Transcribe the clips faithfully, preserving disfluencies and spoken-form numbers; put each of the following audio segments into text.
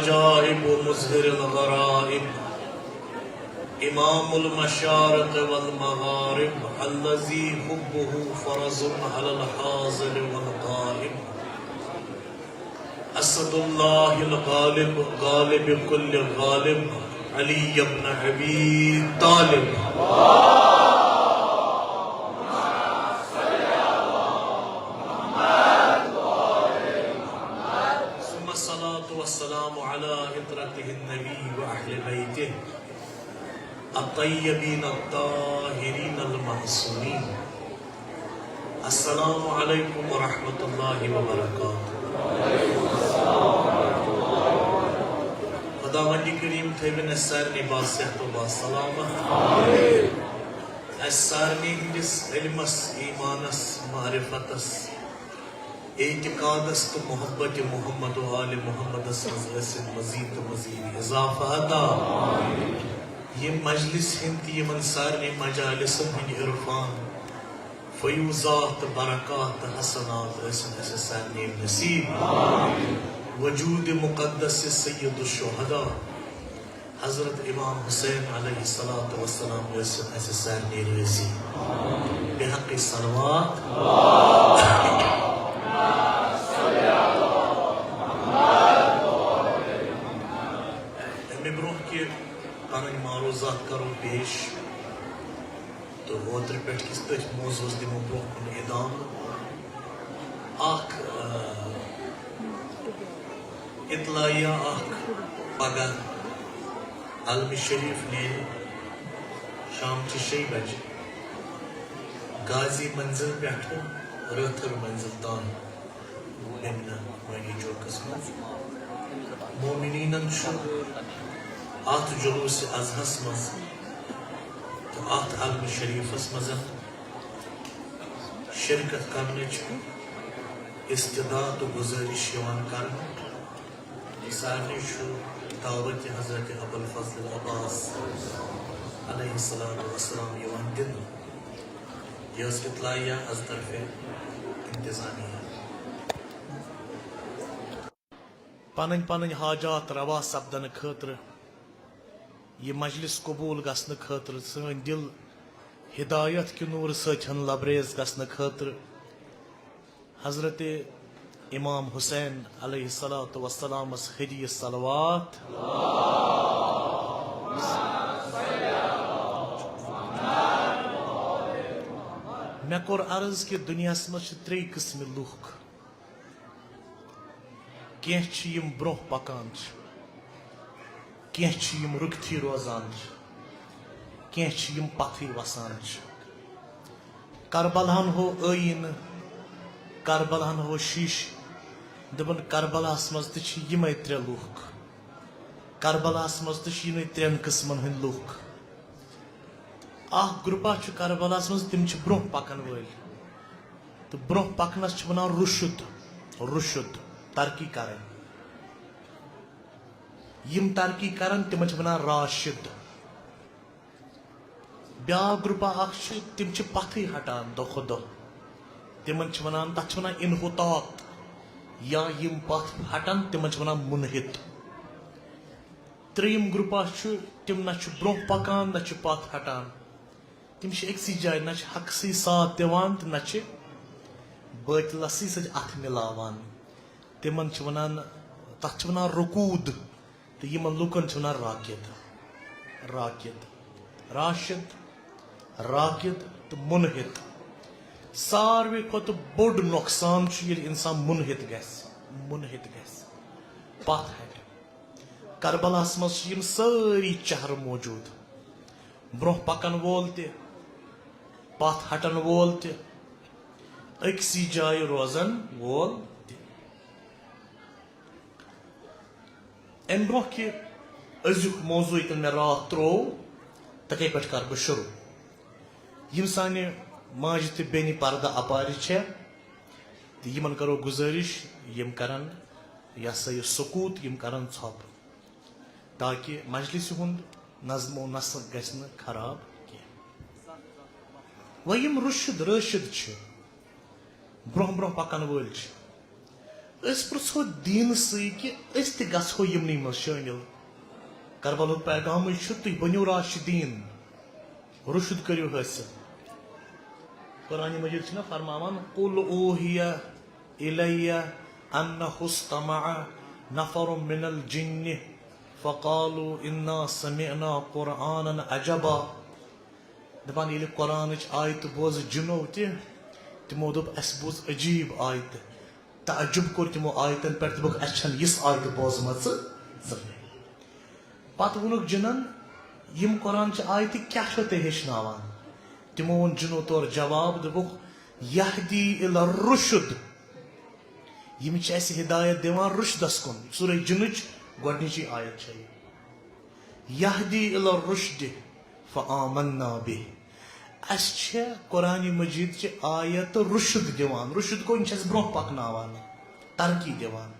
العجائب ومظهر الغرائب، إمام المشارق والمغارب، الذي حبه فرض على الحاضر والغائب. أسد الله الغالب، غالب كل غالب، علي بن أبي طالب. ثم الصلاة والسلام على عترته النبي وأهل بيته الطيبين الطاهرين المعصومين. السلام عليكم ورحمة الله وبركاته. خداوند کریم تھٲوِن اَسہِ سارنٕے باصحت و باسلامت۔ اَسہِ سارنٕے ہٕنٛدِس علمس، ایمانس، معرفتس، اعتقادس تہٕ محبت محمد و آل محمدس منٛز ٲسِن مزید تہٕ مزید اضافہٕ عطا۔ ییٚمہِ مجلس ہٕنٛدۍ تہٕ یِمن سارنٕے مجالسن ہٕنٛدۍ عرفان، فیوضات تہٕ برکات تہٕ حسنات ٲسِن اَسہِ سارنٕے نصیب۔ وجود مقدس سید الشہداء حضرت امام حسین علیہ الصلوۃ والسلام ٲسِن اَسہِ سارنٕے رٲضی۔ بحق صلوات۔ اَمہِ برٛونٛہہ کہِ پنٕنۍ معروضات کرو پیش، تہٕ اوترٕ پٮ۪ٹھ کِس تٔتھۍ موضوعس دِمو برٛونٛہہ کُن ادامہٕ۔ اکھ، آ، اطلاعیہ اکھ پگاہ علمِ شریف نیرِ شامچہِ شیٚیہِ بجہِ غازی منزل پٮ۪ٹھٕ رٲتھٕر منزل تام۔ بمنہ مٲنی چوکس منٛز۔ مومنینن چھُ اتھ جلوس اضحیٰ ہس منٛز تہٕ اتھ علمِ شریفس منٛز شرکت کرنٕچ استدعا تہٕ گزارش یِوان کرنہٕ۔ سارنٕے چھُ دعوت حضرت ابوالفضل العباس علیہ الصلوۃ والسلام یِوان دِنہٕ۔ یہِ ٲس اطلاعیہ از طرفِ انتظامیہ۔ پنٕنۍ پنٕنۍ حاجات روا سپدنہٕ خٲطرٕ، یہِ مجلس قبول گژھنہٕ خٲطرٕ، سٲنۍ دِل ہدایت کہِ نوٗرٕ سۭتۍ ہن لبریز گژھنہٕ خٲطرٕ، حضرت امام حسین علیہ الصلوۃ والسلامس ہدیہِ صلوات۔ مےٚ کوٚر عرض کہِ دُنیاہس منٛز چھِ ترٛے قٕسمہِ لُکھ۔ کینٛہہ چھِ یِم برٛونٛہہ پکان چھِ، کینٛہہ چھِ یِم رُکتھٕے روزان چھِ، کینٛہہ چھِ یِم پتھٕے وسان چھِ۔ کربلاہن ہو ٲییٖنہٕ، کربلاہن ہو شیٖشہٕ، دَپان کربلاہس منٛز تہِ چھِ یِمے ترٛےٚ لُکھ، کربلاہس منٛز تہِ چھِ یِمے ترٛٮ۪ن قٕسمن ہٕنٛدۍ لُکھ۔ اکھ گروپا چھُ کربلاہس منٛز، تِم چھِ برٛونٛہہ پکن وٲلۍ، تہٕ برٛونٛہہ پکنس چھِ ونان رُشُد، رُشُد، ترقی کرٕنۍ۔ یِم ترقی کرن، تِمن چھِ ونان راشد۔ بیاکھ گروپا اکھ چھِ، تِم چھِ پتھٕے ہٹان دۄہ کھۄتہٕ دۄہ۔ تِمن چھِ ونان، تتھ چھِ ونان انحطاط، یا یِم پتھ ہٹن، تِمن چھِ ونان مُنحِط۔ ترٛیٚیِم گروپا چھُ، تِم نہ چھِ برٛونٛہہ پکان، نہ چھِ پتھ ہٹان۔ تِم چھِ أکسٕے جایہِ، نہ چھِ حقسٕے ساتھ دِوان تہٕ نہ چھِ باطلسٕے سۭتۍ اتھٕ مِلاوان۔ تِمن چھِ ونان، تتھ چھِ ونان رکوٗد۔ تہٕ یِمن لُکن چھِ ونان راکد، راکد، راشد، راکد تہٕ مُنحِط۔ ساروی کھۄتہٕ بوٚڑ نۄقصان چھُ ییٚلہِ انسان مُنحِط گژھِ، مُنحِط گژھِ، پتھ ہٹہِ۔ کربلاہس منٛز چھِ یِم سٲری چہرٕ موجود، برٛونٛہہ پکن وول تہِ، پتھ ہٹن وول تہِ، أکسٕے جایہِ روزن وول تہِ۔ امہِ برٛونٛہہ کہِ أزیُک موضوع ییٚتٮ۪ن مےٚ راتھ ترٛوو، تِتھَے پٲٹھۍ کَرٕ بہٕ شروٗع۔ یِم سانہِ ماجہِ تہٕ بیٚنہِ پردٕ اپارِ چھےٚ، تہٕ یِمن کرو گُزٲرِش، یِم کرن یہِ ہسا یہِ سکوٗت، یِم کرن ژھۄپہٕ، تاکہِ مجلسہِ ہُنٛد نظم و نسق گژھِ نہٕ خراب کینٛہہ۔ وۄنۍ یِم رُشد رٲشد چھِ، برٛونٛہہ برٛونٛہہ پکن وٲلۍ چھِ، أسۍ پرٛژھو دیٖنہٕ سٕے کہِ أسۍ تہِ گژھو یِمنٕے منٛز شٲمِل۔ کربلُک پیغامٕے چھُ، تُہۍ بٔنِو راشدیٖن، رُشد کٔرِو حٲصِل۔ قرآن مجیٖد چھُنہ فرماوان، "قل اوحی الی انہ استمع نفر من الجن فقالوا انا سمعنا قرآنا عجبا۔" دپان، ییٚلہِ قرآنٕچ آیتہٕ بوزٕ جِنو تہِ، تِمو دوٚپ، "اسہِ بوٗز عجیٖب آیتہٕ۔" تعجب کوٚر تِمو آیتن پٮ۪ٹھ، دوٚپُکھ، "اسہِ چھنہٕ یِژھ آیتہٕ بوزمٕژ زٕہٕنۍ۔" پتہٕ ووٚنُکھ جِنن، "یِم قرآن چہِ آیتہٕ کیٛاہ چھو تُہۍ ہیٚچھناوان؟" تِمو ووٚن جِنو تورٕ جواب، دوٚپُکھ، "یہدی الی الرشد۔" یِم چھِ اَسہِ ہدایت دِوان رُشدس کُن۔ سورہ جِنٕچ گۄڈٕنِچی آیت چھےٚ یہِ۔ یہدی الی الرشد فآمنا بہ۔ اَسہِ چھےٚ قرآن مجیٖد چہِ آیت رُشد دِوان۔ رُشد گوٚو، یِم چھِ اَسہِ برٛونٛہہ پکناوان، ترقی دِوان۔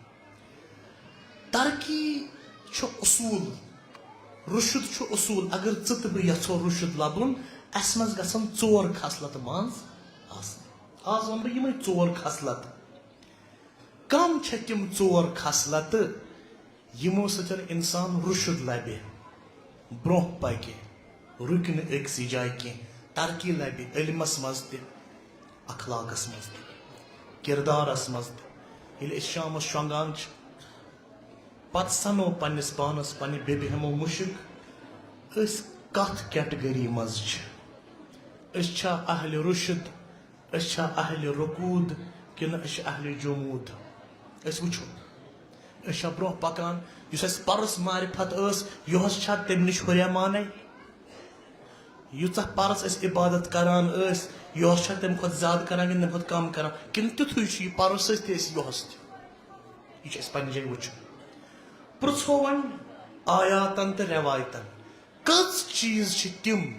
ترقی چھُ اصوٗل، رُشد چھُ اصوٗل۔ اگر ژٕ تہٕ بہٕ یژھو رُشد لبُن، اَسہِ منٛز گژھن ژور خصلتہٕ منٛز آسنہِ۔ آز وَنہٕ بہٕ یِمے ژور خصلتہٕ۔ کم چھےٚ تِم ژور خصلتہٕ، یِمو سۭتۍ انسان رُشد لبہِ، برٛونٛہہ پکہِ، رُکہِ نہٕ أکسٕے جایہِ کینٛہہ، ترقی لبہِ علمس منٛز تہِ، اخلاقس منٛز تہِ، کردارس منٛز تہِ۔ ییٚلہِ أسۍ شامس شۄنٛگان چھِ، پتہٕ سنو پننِس پانس، پننہِ بیبہِ ہٮ۪مو مُشک، أسۍ کتھ category منٛز چھِ؟ أسۍ چھا اہلِ رُشد؟ أسۍ چھا اہلِ رکود کِنہٕ أسۍ چھِ اہلِ جمود؟ أسۍ وٕچھو، أسۍ چھا برٛونٛہہ پکان؟ یُس اَسہِ پرُس معرفت ٲس، یۄہس چھا تَمہِ نِش ہُریمانَے؟ ییٖژاہ پرُس أسۍ عبادت کران ٲسۍ، یۄہس چھا تَمہِ کھۄتہٕ زیادٕ کران کِنہٕ تَمہِ کھۄتہٕ کم کران؟ کِنہٕ تیُتھُے چھُ یہِ پرُس أسۍ تہِ، أسۍ یۄہس تہِ؟ یہِ چھُ اَسہِ پننہِ جایہِ وٕچھُن۔ پرٛژھو وۄنۍ آیاتن تہٕ رٮ۪وایتن، کٔژ چیٖز چھِ تِم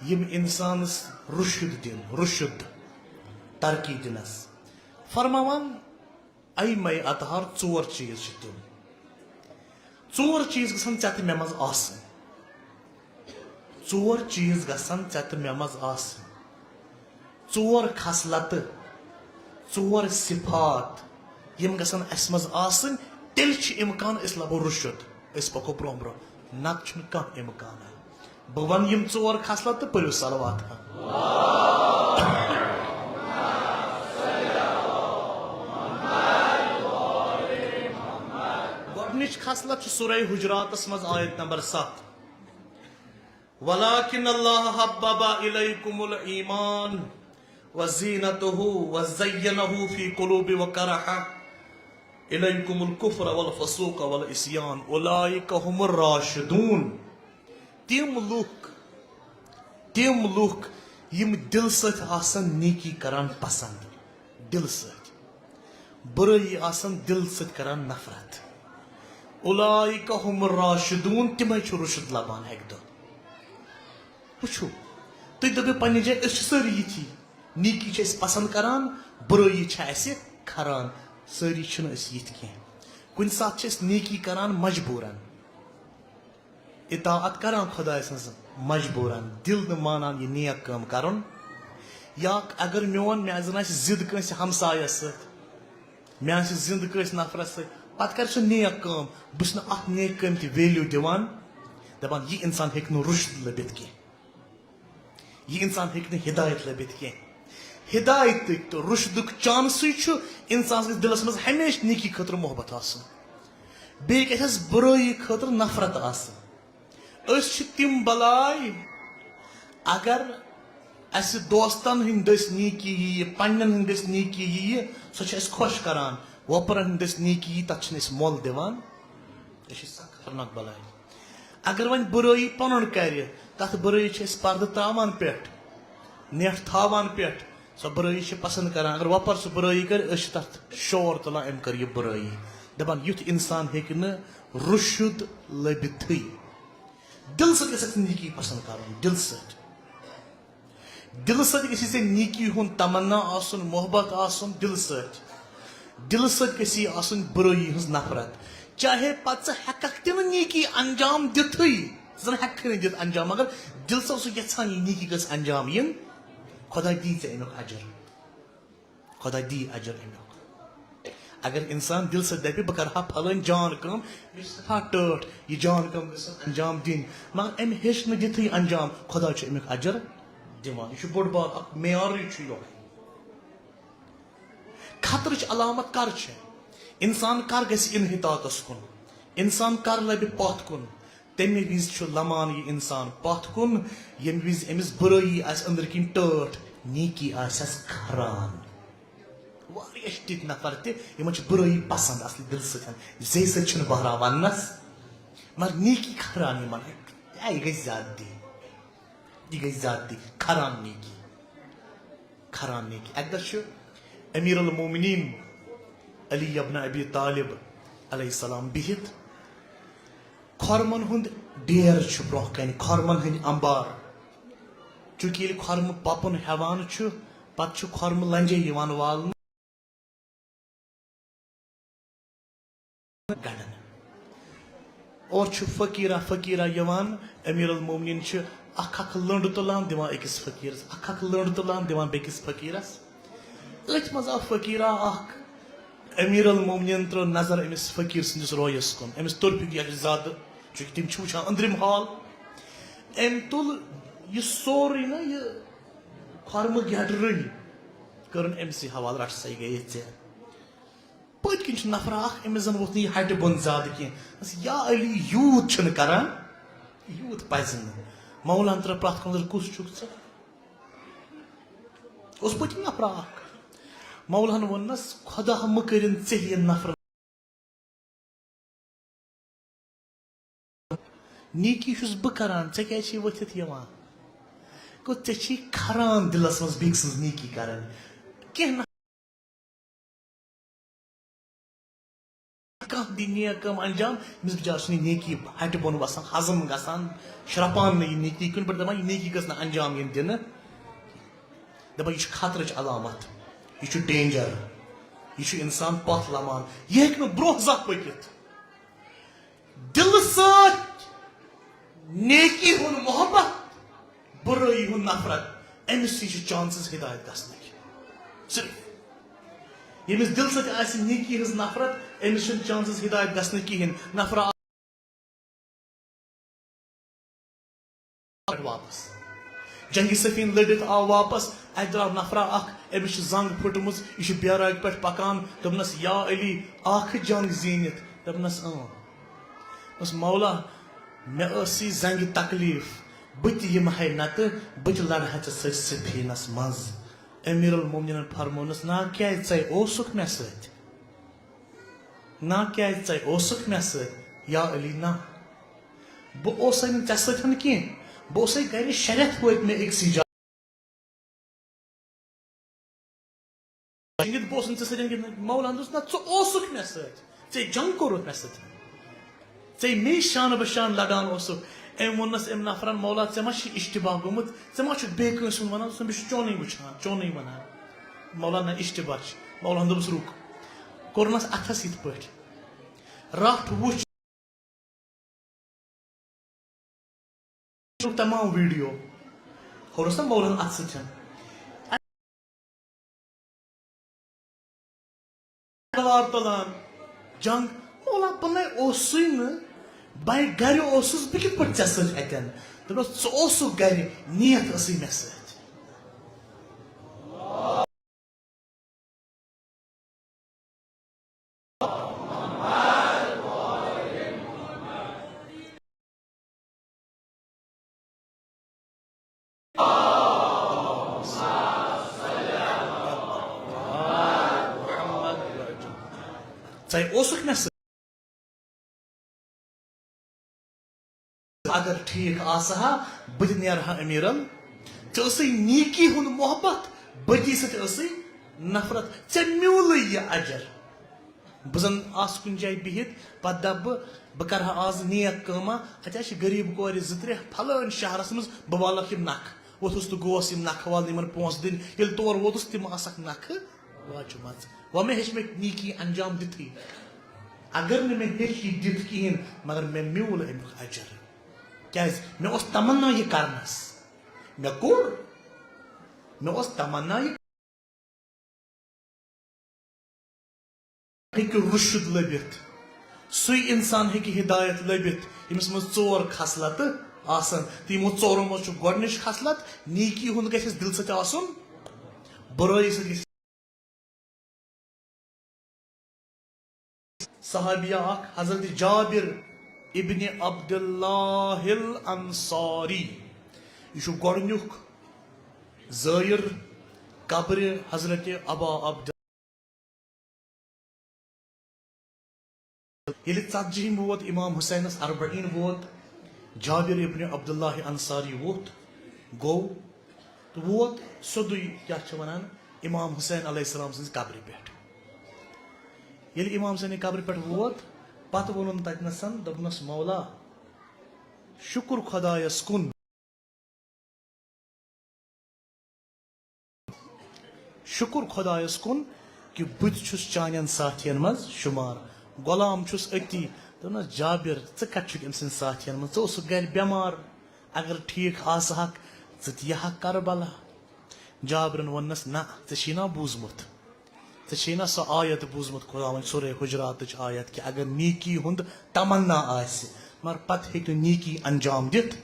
یِم انسانس رُشد دِن، رُشد، ترقی دِنس؟ فرماوان، اے مے اطہار، ژور چیٖز چھِ تِم۔ ژور چیٖز گژھن ژےٚ تہٕ مےٚ منٛز آسٕنۍ۔ ژور چیٖز گژھن ژےٚ تہٕ مےٚ منٛز آسٕنۍ۔ ژور خصلتہٕ، ژور صفات، یِم گژھن اَسہِ منٛز آسٕنۍ، تیٚلہِ چھُ امکان أسۍ لبو رُشد، أسۍ پکو برٛونٛہہ برٛونٛہہ، نتہٕ چھُنہٕ کانٛہہ امکانا۔ بہٕ ونہٕ یِم ژور خصلت تہٕ پٔرِو صلوات۔ گۄڈٕنِچ خصلت چھِ سورہ حجراتس منٛز آیت نمبر ستھ۔ ولكن الله حبب إليكم الإيمان وزينته وزينه في قلوب وكره إليكم الكفر والفسوق والعصيان أولئك هم الراشدون۔ تِم لُکھ، تِم لُکھ یِم دِل سۭتۍ آسن نیکی کران پسند، دِل سۭتۍ، بُرٲیی آسن دِل سۭتۍ کران نفرت۔ اولئک هم الراشدون، تِمے چھِ رُشد لبان اَکہِ دۄہ۔ وٕچھِو، تُہۍ دٔپِو پننہِ جایہِ، أسۍ چھِ سٲری یِتھی، نیکی چھِ أسۍ پسند کران، بُرٲیی چھِ اَسہِ کھران، سٲری چھِنہٕ أسۍ یِتھۍ کینٛہہ۔ کُنہِ ساتہٕ چھِ أسۍ نیکی کران مجبوٗرن، اطاعت کران خداے سٕنٛز مجبوٗرن، دِل نہٕ مانان یہِ نیک کٲم کرُن۔ یا اگر میون، مےٚ زن آسہِ ضد کٲنٛسہِ ہمسایس سۭتۍ، مےٚ آسہِ ضد کٲنٛسہِ نفرس سۭتۍ، پتہٕ کرِ سُہ نیک کٲم، بہٕ چھُس نہٕ اتھ نیک کٲمہِ تہِ value دِوان۔ دپان، یہِ انسان ہیٚکہِ نہٕ رُشد لٔبِتھ کینٛہہ۔ یہِ انسان ہیٚکہِ نہٕ ہدایت لٔبِتھ کینٛہہ۔ ہدایتٕکۍ تہٕ رُشدُک chanceٕے چھُ انسان سٕنٛدِس دِلس منٛز ہمیشہِ نیکی خٲطرٕ محبت آسُن، بیٚیہِ گژھٮ۪س بُرٲیی خٲطرٕ نفرت آسٕنۍ۔ أسۍ چھِ تِم بلاے، اگر اسہِ دوستن ہٕنٛدۍ دٔسۍ نیکی ییہِ، پننٮ۪ن ہٕنٛدۍ دٔسۍ نیکی ییہِ، سۄ چھِ اسہِ خۄش کران۔ وۄپرن ہٕنٛدۍ دٔسۍ نیکی ییہِ، تتھ چھِنہٕ أسۍ مۄل دِوان۔ أسۍ چھِ سخ خطرناک بلاے۔ اگر وۄنۍ بُرٲیی پنُن کرِ، تتھ بُرٲیی چھِ أسۍ پردٕ تراوان پٮ۪ٹھ، نیٹھ تھاوان پٮ۪ٹھ، سۄ بُرٲیی چھِ پسند کران۔ اگر وۄپر سُہ بُرٲیی کرِ، أسۍ چھِ تتھ شور تُلان، أمۍ کٔر یہِ بُرٲیی۔ دپان، یُتھ انسان ہیٚکہِ نہٕ رُشد لٔبِتھٕے۔ دِلہٕ سۭتۍ گژھِ اَسہِ نیکی پسند کرُن، دِلہٕ سۭتۍ۔ دِلہٕ سۭتۍ گژھِ ژےٚ نیکی ہُنٛد تمنا آسُن، محبت آسُن دِلہٕ سۭتۍ۔ دِلہٕ سۭتۍ گژھِ آسٕنۍ بُرٲیی ہٕنٛز نفرت۔ چاہے پتہٕ ژٕ ہٮ۪ککھ تہِ نہٕ نیکی انجام دِتھٕے، ژٕ زن ہٮ۪ککھٕے نہٕ دِتھ انجام، مگر دِلہٕ ژٕ اوسُکھ یژھان یہِ نیکی گٔژھ انجام یِن، خۄداے دی ژےٚ امیُک اجر۔ خۄداے دی اجر امیُک۔ اگر انسان دل سۭتۍ دپہِ، بہٕ کرٕ ہا پھلٲنۍ جان کٲم، مےٚ چھِ سٮ۪ٹھاہ ٹٲٹھ، یہِ جان کٲم گٔژھ انجام دِنۍ، مگر أمۍ ہیٚچھ نہٕ دِتھٕے انجام، خۄدا چھُ امیُک اجر دِوان۔ یہِ چھُ بوٚڑ بار اکھ معیارٕے چھُ یِہوٚے۔ خطرٕچ علامت کر چھےٚ؟ انسان کر گژھِ انحطاطس کُن؟ انسان کر لبہِ پتھ کُن؟ تمہِ وِزِ چھُ لمان یہِ انسان پتھ کُن، ییٚمہِ وِزِ أمِس بُرٲیی آسہِ أنٛدرٕ کِنۍ ٹٲٹھ، نیکی آسٮ۪س کھران۔ واریاہ چھِ تِتھۍ نفر تہِ، یِمن چھِ بُرٲیی پسند اصلی دِلہٕ سۭتۍ، زیٚیہِ سۭتۍ چھِنہٕ بہران وننس، مگر نیکی کھران یِمن۔ اے، یہِ گژھِ زیادتی، یہِ گژھِ زیادتی، کھران نیکی، کھران نیکی۔ اکہِ دۄہ چھُ امیر المومنین علی ابن ابی طالب علیہ السلام بِہِتھ، کھۄرمن ہُنٛد ڈیر چھُ برونٛہہ کنہِ، کھۄرمن ہٕنٛدۍ امبار۔ چونکہ ییٚلہِ کھۄرمہٕ پۄپُن ہٮ۪وان چھُ، پتہٕ چھُ کھۄرمہٕ لنجے یِوان والنہٕ۔ گنڈن۔ اور چھُ فقیرہ فقیرہ یِوان، امیر المومنین چھِ اکھ اکھ لٔنڈ تُلان دِوان أکِس فقیرس، اکھ اکھ لٔنڈ تُلان دِوان بیٚکِس فقیرس۔ أتھۍ منٛز آو فقیرہ اکھ، امیر المومنین ترٲو نظر أمِس فقیر سٕنٛدِس رویس کُن، أمِس توٚر فِکرِ یہِ چھُ زیادٕ، چونکہ تِم چھِ وٕچھان أنٛدرِم حال۔ أمۍ تُل یہِ سورُے نہ یہِ کھۄرمہٕ گیٹہٕ رٔنۍ، کٔرٕن أمۍ سٕے حوالہٕ، رٹھ سا یہِ گٔیے ژےٚ۔ پٔتۍ کِنۍ چھُ نفرا اکھ، أمِس زن ووٚتھ نہٕ یہِ ہٹہِ بۄن زیادٕ کینٛہہ۔ دوٚپمس، یا علی، یوٗت چھُنہٕ کران، یوٗت پزِ نہٕ۔ مولان ترٲو پرٛٮ۪تھ کانٛہہ نظر، کُس چھُکھ ژٕ؟ اوس پٔتۍ کِنۍ نفرا اکھ۔ مولان ووٚننس، خۄدا مہٕ کٔرِن ژےٚ ہِوٮ۪ن نفرن۔ نیکی چھُس بہٕ کران، ژےٚ کیازِ چھے ؤتھِتھ یِوان؟ گوٚو ژےٚ چھی کھران دِلس منٛز بیٚکہِ سٕنٛز نیکی کرٕنۍ۔ کینٛہہ نہ کانٛہہ دی نیک کٲم انجام، أمِس بِچارٕ چھُنہٕ یہِ نیکی ہٹہِ بۄن وسان، ہضم گژھان، شرٛپان نہٕ یہِ نیکی کُنہِ پٲٹھۍ، دپان، یہِ نیکی گٔژھ نہٕ انجام یِنۍ دِنہٕ۔ دپان، یہِ چھُ خطرٕچ علامت، یہِ چھُ danger، یہِ چھُ انسان پتھ لمان، یہِ ہیٚکہِ نہٕ برونٛہہ زانٛہہ پٔکِتھ۔ دِلہٕ سۭتۍ نیکی ہُنٛد محبت، بُرٲیی ہُنٛد نفرت، أمِس سۭتۍ چھِ chances ہدایت گژھنٕکۍ۔ صرف ییٚمِس دِلہٕ سۭتۍ آسہِ نیکی ہٕنٛز نفرت، أمِس چھِنہٕ chances ہدایت گژھنٕکۍ کِہیٖنۍ۔ نفرا پٮ۪ٹھ واپس۔ جنگِ صفین لٔڑِتھ آو واپس۔ اَتہِ درٛاو نفرا اکھ، أمِس چھِ زنٛگ پھٕٹمٕژ، یہِ چھُ بیراگہِ پٮ۪ٹھ پکان۔ دوٚپنس، یا علی، اکھ جنگ زیٖنِتھ؟ دوٚپنس، اۭں۔ دوٚپنس، مولا، مےٚ ٲسٕے زنٛگہِ تکلیف، بہٕ تہِ یِمہٕ ہے نتہٕ، بہٕ تہِ لڑٕ ہا ژےٚ سۭتۍ صفینس منٛز۔ امیر المومنینن فرمونس، نا کیازِ، ژے اوسُکھ مےٚ سۭتۍ؟ نا کیازِ، ژے اوسُکھ مےٚ سۭتۍ؟ یا علی، نہ۔ بہٕ اوسَے نہٕ ژےٚ سۭتۍ کینٛہہ۔ بہٕ اوسَے گرِ شےٚ رٮ۪تھ وٲتۍ مےٚ أکسٕے جایہِ۔ بہٕ اوسُس نہٕ ژےٚ سۭتۍ گِنٛدنہٕ۔ مولاہن دوٚپُس، نہ، ژٕ اوسُکھ مےٚ سۭتۍ۔ ژےٚ جنگ کوٚرُتھ مےٚ سۭتۍ۔ ژےٚ مے شانہٕ بہ شان لڑان اوسُکھ۔ أمۍ ووٚننس أمۍ نفرن، مولا، ژےٚ ما چھُے اشتباہ گوٚمُت؟ ژےٚ ما چھُکھ بیٚیہِ کٲنٛسہِ ہُنٛد ونان؟ دوٚپُن، بہٕ چھُس چونُے وٕچھان، چونُے ونان۔ مولا، نہ، اشتباہ چھُ۔ مولاہن دوٚپُس، رُک۔ کوٚرنس اتھس یِتھ پٲٹھۍ۔ رٹھ وٕچھ۔ تمام ویڈیو۔ ہورس نا مولاہن اتھ سۭتۍ۔ تلوار تُلان، جنگ۔ مولا، بہٕ نے اوسُے نہٕ، بہٕ گرِ اوسُس، بہٕ کِتھ پٲٹھۍ ژےٚ سۭتۍ اتٮ۪ن؟ دوٚپنس، ژٕ اوسُکھ گرِ، نیت ٲسٕے مےٚ سۭتۍ۔ ژے اوسُکھ مےٚ سۭتۍ۔ اگر ٹھیٖک آسہٕ ہا، بہٕ تہِ نیرٕ ہا امیٖرن۔ ژےٚ ٲسٕے نیٖکی ہُنٛد محبت، بدی سۭتۍ ٲسٕے نفرت۔ ژےٚ میوٗلٕے یہِ اجر۔ بہٕ زن آسہٕ کُنہِ جایہِ بِہِتھ، پتہٕ دپہٕ بہٕ، بہٕ کرٕ ہا آز نیک کٲما۔ اتہِ حظ چھِ غریٖب کورِ زٕ ترٛےٚ پھلٲنۍ شہرس منٛز، بہٕ والکھ یِم نکھٕ۔ ووٚتھُس تہٕ گوس یِم نکھٕ والنہٕ، یِمن پونٛسہٕ دِنۍ۔ ییٚلہِ تور ووتُس، تِمو آسکھ نکھٕ واجمژٕ۔ وۄنۍ مےٚ ہیٚچھ مےٚ نیٖکی انجام دِتھٕے۔ اگر نہٕ مےٚ ہیٚچھ یہِ دِتھ کِہیٖنۍ، مگر مےٚ میوٗل امیُک اجر۔ کیازِ؟ مےٚ اوس تمنا یہِ کرنس۔ مےٚ کوٚر۔ مےٚ اوس تمنا یہِ۔ ہیٚکہِ رُشد لٔبِتھ، سُے اِنسان ہیٚکہِ ہدایت لٔبِتھ، ییٚمِس منٛز ژور خصلتہٕ آسن۔ تہٕ یِمو ژورو منٛز چھُ گۄڈٕنِچ خصلت، نیکی ہُنٛد گژھِ اَسہِ دِلہٕ سۭتۍ آسُن، بُرٲیی سۭتۍ گژھِ۔ صحابیہ اکھ، حضرت جابر ابن عبداللہ الانصاری، یہِ چھُ گۄڈٕنیُک زٲیِر قبرِ حضرت ابا عبد۔ ییٚلہِ ژتجی ہِم ووت، امام حسینس اربعین ووت، جابر ابن عبداللہ انصاری ووٚتھ، گوٚو تہٕ ووت سیوٚدُے، کیٛاہ چھِ ونان، امام حسین علیہ السلام سٕنٛزِ قبرِ پٮ۪ٹھ۔ ییٚلہِ امام حسینہِ قبرِ پٮ۪ٹھ ووت، پتہٕ ووٚنُن تتہِ نسن، دوٚپنس، "مولا، شُکر خۄدایس کُن۔" شُکر خۄدایَس کُن کہِ بہٕ تہِ چھُس چانٮ۪ن ساتھیَن منٛز شُمار۔ غلام چھُس أتی۔ دوٚپنَس، "جابر، ژٕ کَتہِ چھُکھ أمۍ سٕنٛدۍ ساتھیَن منٛز؟ ژٕ اوسُکھ گَرِ بٮ۪مار۔ اگر ٹھیٖک آسہٕ ہَکھ، ژٕ تہِ یِہَکھ کربلا۔" جابرَن ووٚننَس، "نہ، ژےٚ چھی نا بوٗزمُت؟" ژےٚ چھے نا سۄ آیت بوٗزمُت، خۄداوند سورہ حجراتٕچ آیت، کہِ اگر نیکی ہُنٛد تمنا آسہِ، مگر پتہٕ ہیٚکہِ نہٕ نیکی انجام دِتھ،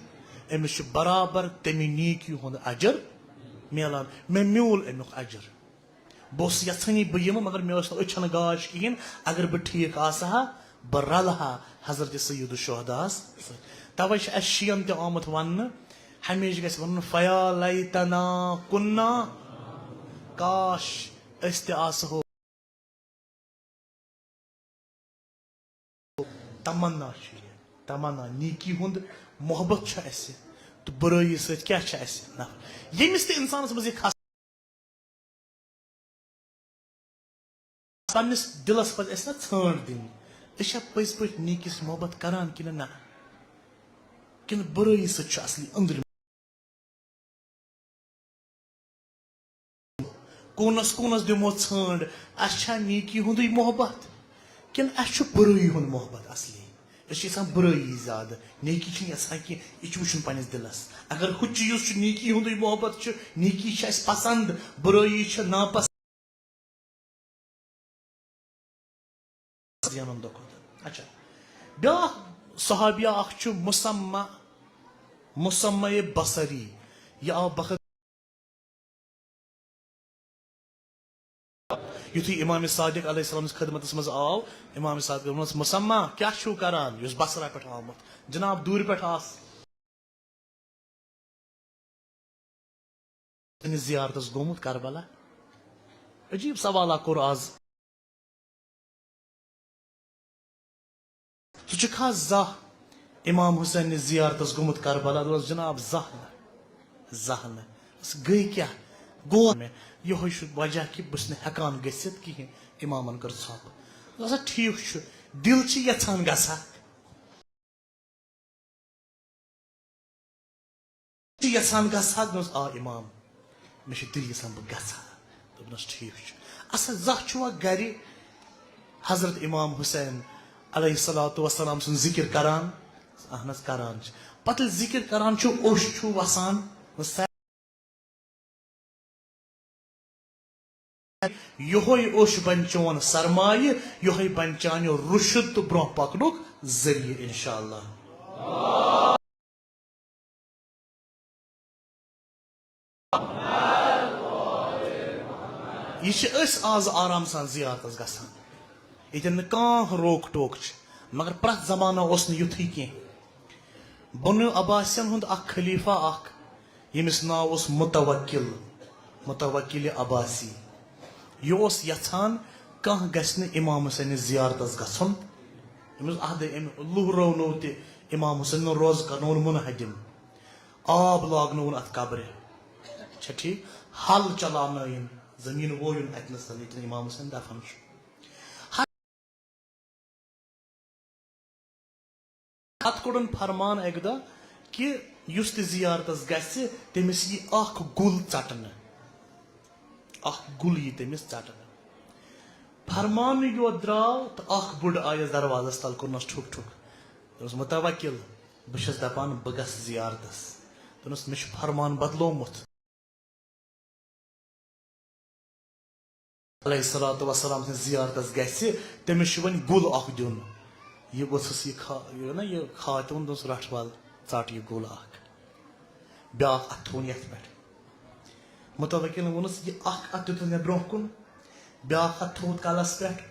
أمِس چھُ برابر تَمہِ نیکی ہُنٛد اجر میلان۔ مےٚ میوٗل اَمیُک اجر۔ بہٕ اوسُس یژھٲنی بہٕ یِمہٕ، مگر مےٚ ٲس نہٕ أچھن گاش کِہیٖنۍ۔ اگر بہٕ ٹھیٖک آسہٕ ہا، بہٕ رلہٕ ہا حضرت سید الشہداہس سۭتۍ۔ توے چھُ اَسہِ شیعن تہِ آمُت وننہٕ، ہمیشہِ گژھِ ونُن، "فیا لیتنا کنا"، کاش أسۍ تہِ آسہو۔ تمنا چھُ یہِ، تمنا نیکی ہُنٛد محبت چھُ اَسہِ، تہٕ بُرٲیی سۭتۍ کیٛاہ چھُ اَسہِ نفرت؟ ییٚمِس تہِ اِنسانَس منٛز یہِ کھس-، پننِس دِلَس پَزِ اَسہِ نہ ژھانٛڈ دِنۍ، أسۍ چھا پٔزۍ پٲٹھۍ نیکی سۭتۍ محبت کران کِنہٕ نہ؟ کِنہٕ بُرٲیی سۭتۍ چھُ اصلی أنٛدرِم؟ کوٗنس کوٗنس دِمو ژھانٛڈ، اَسہِ چھا نیکی ہُنٛدُے محبت کِنہٕ اَسہِ چھُ بُرٲیی ہُنٛد محبت اصلی؟ أسۍ چھِ یژھان بُرٲیی زیادٕ، نیکی چھِنہٕ یژھان کینٛہہ، یہِ چھُ وٕچھُن پننِس دِلس۔ اگر ہُہ چیٖز چھُ، نیکی ہُنٛدُے محبت چھُ، نیکی چھِ اَسہِ پسنٛد، بُرٲیی چھِ ناپسنٛد۔ زینُن دۄہ کھۄتہٕ دۄہ۔ اچھا، بیٛاکھ صحابیہ اکھ چھُ مسمہ، مسمہ بصری۔ یہِ آو بخت، یُتھُے امام صادق علیہ السلام سٕنٛز خدمتس منٛز آو، امام صادق ووٚنُس، "مسمہ، کیٛاہ چھُو کران؟" یُس بصرہ پٮ۪ٹھ آمُت، جناب دوٗرِ پٮ۪ٹھ آس۔ سٕنٛدِس زیارتس گوٚمُت کربلا؟ عجیب سوالہ کوٚر آز۔ ژٕ چھُکھا زانٛہہ امام حسین نِس زیارتس گوٚمُت کربلا؟ دوٚپنس، "جناب، زانٛہہ نہٕ، زانٛہہ نہٕ۔" دوٚپنس، "گٔے کیٛاہ؟ گوٚو مےٚ یِہوٚے چھُ وجہ کہِ بہٕ چھُس نہٕ ہٮ۪کان گٔژھِتھ کِہیٖنۍ۔" امامن کٔر ژھۄپ۔ دوٚپنس، "اچھا، ٹھیٖک چھُ، دِل چھِ یژھان گژھکھ۔" تہِ یژھان گژھٕ ہا؟ دوٚپنَس، "آ امام، مےٚ چھُ دِل یژھان بہٕ گژھٕ ہا۔" دوٚپنَس، "ٹھیٖک چھُ۔" اَسا زانٛہہ چھُوا گرِ حضرت امام حسین علیہ الصلوۃ والسلام سُنٛد ذِکِر کران؟ اہن حظ کران چھِ۔ پتہٕ ییٚلہِ ذِکِر کران چھُ، اوٚش چھُ وَسان، یِہوٚے اوٚش بنہِ چون سرمایہِ، یِہوٚے بنہِ چانہِ رُشد تہٕ برٛونٛہہ پکنُک ذٔریعہٕ، انشاءاللہ۔ یہِ چھِ أسۍ آز آرام سان زیارتس گژھان۔ ییٚتٮ۪ن نہٕ کانٛہہ روک ٹوک چھِ، مگر پرٛٮ۪تھ زمانہ اوس نہٕ یُتھُے کینٛہہ۔ بنو عباسین ہُنٛد اکھ خلیفہ اکھ، ییٚمِس ناو اوس متوکل، متوکل عباسی۔ یہِ اوس یژھان کانٛہہ گژھِ نہٕ امام حسینس زیارتس گژھُن۔ أمِس اہدے أمۍ لُہرٲونو تہِ امام حسینُن روزٕ کرنووُن منہدم۔ آب لاگنووُن اتھ قبرِ۔ چھا ٹھیٖک؟ ہل چلاونٲیِن، زٔمیٖن وویُن اتنس، ییٚتٮ۪ن امام حسین دفن چھُ۔ پتہٕ کوٚڑُن فرمان اکہِ دۄہ کہِ یُس تہِ زیارتس گژھِ، تٔمِس یی اکھ گُل ژٹنہٕ۔ اکھ گُل یی تٔمِس ژٹنہٕ۔ فرمانٕے یوت درٛاو تہٕ اکھ بُڈٕ آیس دروازس تل، کوٚرنس ٹھُک ٹھُک۔ دوٚپنس، "متوکل، بہٕ چھَس دپان بہٕ گژھٕ زیارتس۔" دوٚپنس، "مےٚ چھُ فرمان بدلومُت۔" علیہ الصلوۃ والسلام سٕنٛدِس زیارتس گژھِ، تٔمِس چھُ وۄنۍ گُل اکھ دیُن۔ یہِ گوٚژھُس یہِ کھا-، یہِ نا یہِ خاتوٗن، دوٚپُس، "رٹھ ول، ژٹ یہِ گُل اکھ۔" بیٛاکھ اتھٕ تھوٚوُن یتھ پٮ۪ٹھ۔ متوکلن ووٚنُس، "یہِ اکھ اتھٕ دیُتُن مےٚ برونٛہہ کُن، بیٛاکھ اتھٕ تھوٚوُت کلس پٮ۪ٹھ۔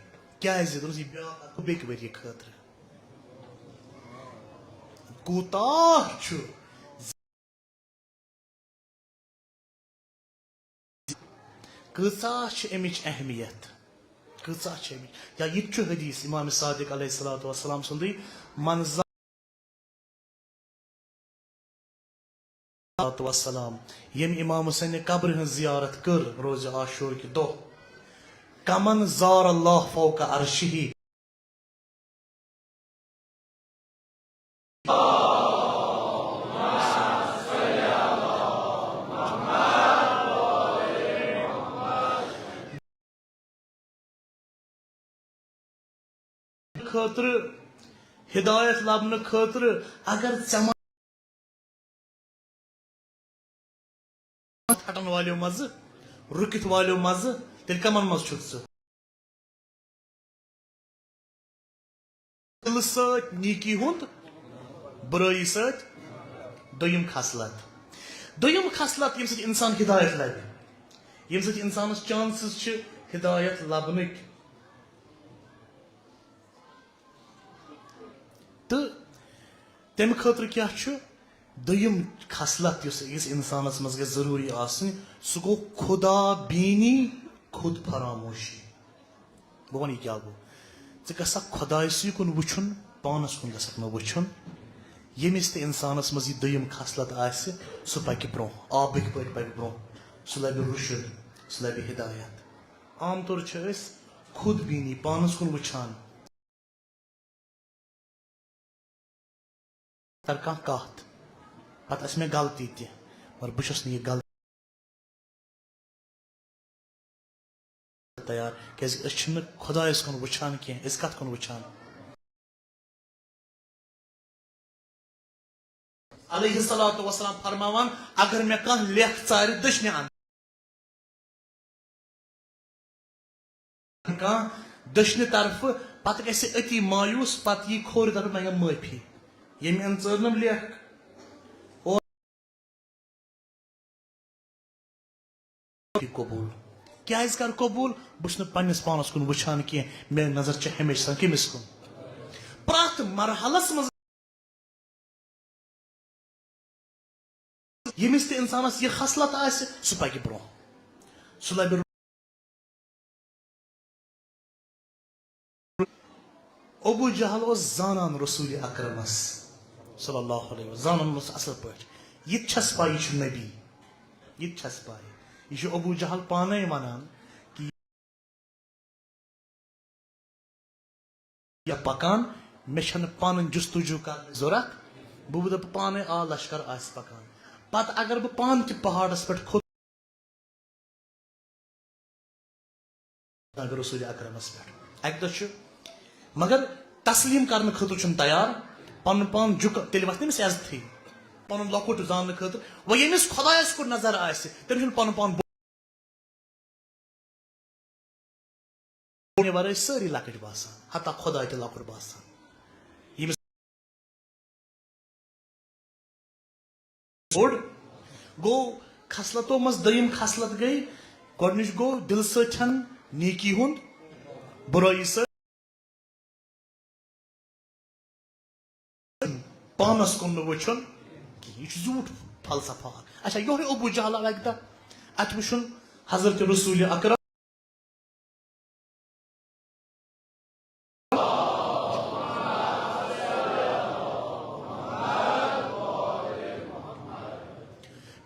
کیٛازِ؟" دوٚپُس، "یہِ بیٛاکھ اتھٕ گوٚو بیٚکہِ ؤریہِ خٲطرٕ۔" کوٗتاہ چھُ، کۭژاہ چھِ اَمِچ اہمیت، کۭژاہ چھِ اَمِچ۔ یا یہِ تہِ چھُ حدیث امام صادق علیہ الصلوۃ والسلام سُنٛدٕے، "من زا-، والسلام، ییٚمۍ امام حسینہِ قبرِ ہٕنٛز زیارت کٔر روزِ عاشور کہِ دۄہ، کمن زار اللہ فوق عرشہ۔" خٲطرٕ، ہدایت لبنہٕ خٲطرٕ، اگر ژےٚ منٛز پھٹن والیو منٛزٕ، رُکِتھ والیو منٛزٕ، تیٚلہِ کمن منٛز چھُکھ ژٕ؟ دِلہٕ سۭتۍ نیکی ہُنٛد، بُرٲیی سۭتۍ دوٚیِم خصلت۔ دوٚیِم خصلت، ییٚمہِ سۭتۍ اِنسان ہدایت لَبہِ، ییٚمہِ سۭتۍ اِنسانَس chances چھِ ہدایت لَبنٕکۍ۔ تہٕ تَمہِ خٲطرٕ کیٛاہ چھُ؟ دوٚیِم خصلت یُس أکِس اِنسانَس منٛز گژھِ ضروٗری آسٕنۍ، سُہ گوٚو خدا بینی، خود فراموشی۔ بہٕ وَنہٕ یہِ کیٛاہ گوٚو۔ ژٕ گژھکھ خۄداے سٕے کُن وٕچھُن، پانَس کُن گژھکھ نہٕ وٕچھُن۔ ییٚمِس تہِ اِنسانَس منٛز یہِ دوٚیِم خصلت آسہِ، سُہ پَکہِ برٛونٛہہ، آبٕکۍ پٲٹھۍ پَکہِ برٛونٛہہ، سُہ لَبہِ رُشُد، سُہ لَبہِ ہدایت۔ عام طور چھِ أسۍ خود بینی، پانَس کُن وٕچھان۔ کر کانٛہہ کتھ، پتہٕ آسہِ مےٚ غلطی تہِ، مگر بہٕ چھُس نہٕ یہِ غلطی تیار، کیازِ أسۍ چھِنہٕ خۄدایَس کُن وٕچھان کینٛہہ، أسۍ کتھ کُن وٕچھان؟ علیہ الصلوۃ والسلام فرماوان، اگر مےٚ کانٛہہ لیکھ ژارِ دٔچھنہِ اندٕ، کانٛہہ دٔچھنہِ طرفہٕ، پتہٕ گژھِ أتی مایوس، پتہٕ یی کھورِ طرفہٕ منٛگن معٲفی۔ ییٚمۍ أمۍ ژٲر نہٕ لیکھ، اور قبول۔ کیٛازِ کر قبول؟ بہٕ چھُس نہٕ پننِس پانس کُن وٕچھان کینٛہہ، میٲنۍ نظر چھِ ہمیشہِ آسان کٔمِس کُن؟ پرٛٮ۪تھ مرحلس منٛز ییٚمِس تہِ اِنسانَس یہِ خصلت آسہِ، سُہ پَکہِ برٛونٛہہ۔ سُہ لَبہِ۔ ابو جہل اوس زانان رسول اکرمس صلی اللہ علیہ وسلم، زانان اوس اصل پٲٹھۍ۔ یہِ تہِ چھس پاے، یہِ چھُ نبی، یہِ تہِ چھس پاے۔ یہِ چھُ ابو جہل پانے ونان کہ یا پکان، مےٚ چھنہٕ پانہٕ جستجو کرنٕچ ضرورت، بہٕ وٕچھٕ پانے، آ، لشکر آسہِ پکان۔ پتہٕ اگر بہٕ پانہٕ تہِ پہاڑس پٮ۪ٹھ کھوٚت، اگر رسول اکرمس پٮ۪ٹھ اکہِ دۄہ چھُ، مگر تسلیم کرنہٕ خٲطرٕ چھُنہٕ تیار، پنُن پان جُک، تیٚلہِ وتھِ نہٕ أمِس عزتھٕے، پنُن لۄکُٹ زاننہٕ خٲطرٕ۔ وۄنۍ ییٚمِس خۄدایس کُن نظر آسہِ، تٔمِس چھُنہٕ پنُن پان بوٚڑ ورٲے سٲری لۄکٕٹۍ باسان، حتی خۄداے تہِ لۄکُٹ باسان۔ ییٚمِس بوٚڑ گوٚو، خصلتو منٛز دوٚیِم خصلت گٔے، گۄڈٕنِچ گوٚو دِلہٕ سۭتۍ نیکی ہُنٛد، بُرٲیی سۭتۍ پانس کُن نہٕ وٕچھُن کِہیٖنۍ۔ یہِ چھُ زیوٗٹھ فلسفہ اکھ۔ اچھا، یِہوٚے ابو جہل آو اکہِ دۄہ اَتہِ وٕچھُن حضرت رسول اکرم۔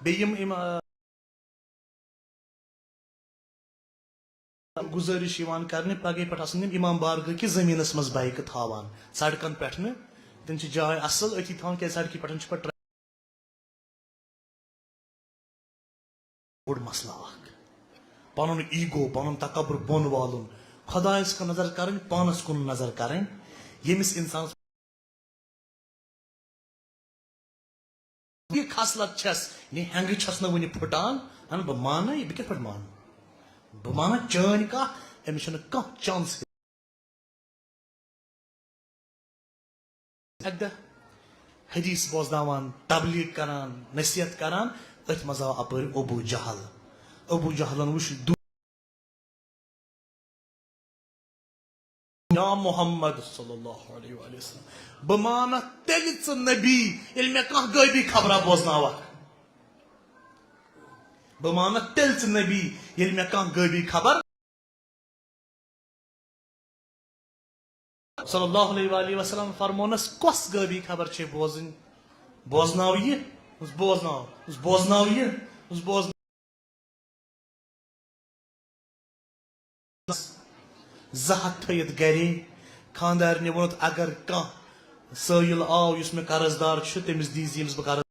بیٚیہِ یِم، یِم، آ، گُزٲرِش یِوان کرنہٕ، پگہٕے پٮ۪ٹھ آسن یِم امام بارگاہ کِس زٔمیٖنَس منٛز بایکہٕ تھاوان، سڑکن پٮ۪ٹھ نہٕ۔ تِم چھِ جاے اصل، أتی تھاوان، کیازِ سڑکہِ پٮ۪ٹھ چھِ پتہٕ بوٚڑ مسلہٕ اکھ۔ پنُن ایٖگو، پنُن تکبر بۄن والُن، خۄدایَس کُن نظر کرٕنۍ، پانَس کُن نظر کرٕنۍ۔ ییٚمِس اِنسانَس یہِ خصلت چھس، یہِ ہٮ۪نٛگہٕ چھس نہٕ وُنہِ پھُٹان، ہن بہٕ مانہٕ، یہِ بہٕ کِتھ پٲٹھۍ مانہٕ؟ بہٕ مانہٕ چٲنۍ کتھ، أمِس چھُنہٕ کانٛہہ chance۔ اَکہِ دۄہ حدیث بوزناوان، تبلیغ کران، نصیحت کران، أتھۍ منٛز آو اپٲرۍ ابو جہل۔ ابو جہلن وُچھ دو-، یا محمد صلی اللہ علیہ وآلہ وسلم، بہٕ مانہٕ تیٚلہِ ژٕ نبی، ییٚلہِ مےٚ کانٛہہ غٲبی خبرا بوزناوکھ۔ بہٕ مانہٕ تیٚلہِ ژٕ نبی، ییٚلہِ مےٚ کانٛہہ غٲبی خبر۔ صلی اللہ علیہ وآلہ وسلم فرمونس، کۄس غٲبی خبر چھے بوزٕنۍ؟ بوزناو یہِ، بوزناو، بوزناو یہِ، بوزناو۔ زٕ ہتھ تھٲیِتھ گرے۔ خانٛدارنہِ ووٚنُتھ، اگر کانٛہہ سٲیِل آو یُس مےٚ قرض دار چھُ، تٔمِس دیٖزِ ییٚمِس بہٕ قرض۔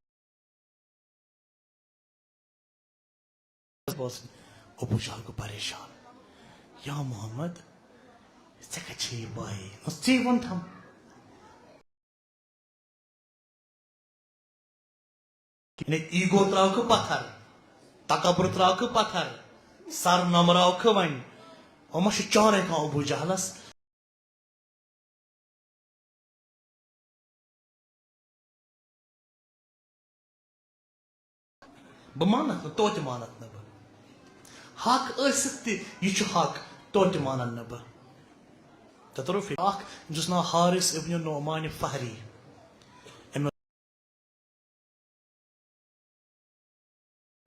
بوزٕنۍ۔ ابو جہل گوٚو پریشان۔ یا محمد، ژےٚ کتہِ چھے یہِ پاے؟ ژےٚ ووٚنتھم۔ یعنی ایگو تراوکھٕ پتھر، تکبر تراوکھٕ پتھر، سر نمراوکھٕ وۄنۍ۔ یِمو چھُ چارے کانٛہہ ابو جہلس۔ بہٕ مانتھ نہٕ، توتہِ مانتھ نہٕ بہٕ۔ حق ٲسِتھ تہِ، یہِ چھُ حق، توتہِ مانن نہٕ بہٕ۔ تترو فی-، اکھ، أمِس اوس ناو حارث ابن نعمان فہری۔ أمۍ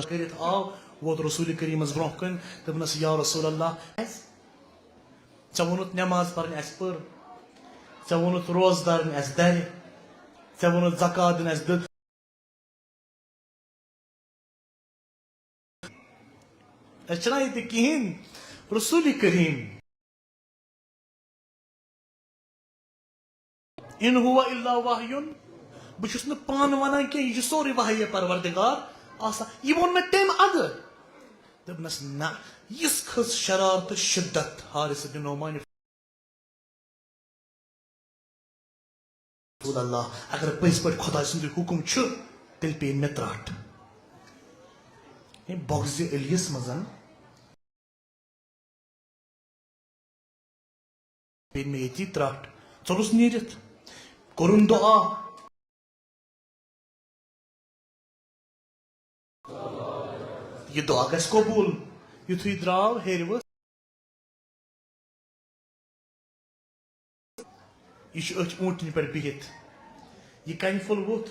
کٔرِتھ آو، ووت رسول کریمس برونٛہہ کُن، دوٚپنس، یا رسول اللہ، ژےٚ ووٚنُتھ نماز پرٕنۍ، اسہِ پٔر۔ ژےٚ ووٚنُتھ روزٕ دارٕنۍ، اسہِ درِ۔ ژےٚ ووٚنُتھ زکات دِنۍ، اسہِ دیُت۔ أسۍ چھِنہ ییٚتہِ کِہیٖنۍ۔ رسول کریم، ان هو الا وحی، بہٕ چھُس نہٕ پانہٕ ونان کینٛہہ، یہِ چھُ سورُے وحی پروردگار آسان۔ یہِ ووٚن مےٚ تَمہِ اَدٕ۔ دوٚپنَس، نہ، یِژھ کھٔژ شرارت تہٕ شدت حارث بن نعمان۔ رسول اللہ، اگر پٔزۍ پٲٹھۍ خۄداے سُنٛدُے حُکُم چھُ، تیٚلہِ پیٚیہِ مےٚ ترٛٹھ۔ ہے، بغضِ علیَس منٛز پیٚیہِ مےٚ ییٚتی ترٛٹھ۔ ژوٚلُس نیٖرِتھ، کوٚرُن دُعا۔ یہِ دُعا گژھِ قبوٗل۔ یُتھُے درٛاو ہیٚرِ وۄتھ، یہِ چھُ أتھۍ اوٗنٛٹنہِ پٮ۪ٹھ بِہِتھ۔ یہِ کنہِ پھوٚل ووٚتھ۔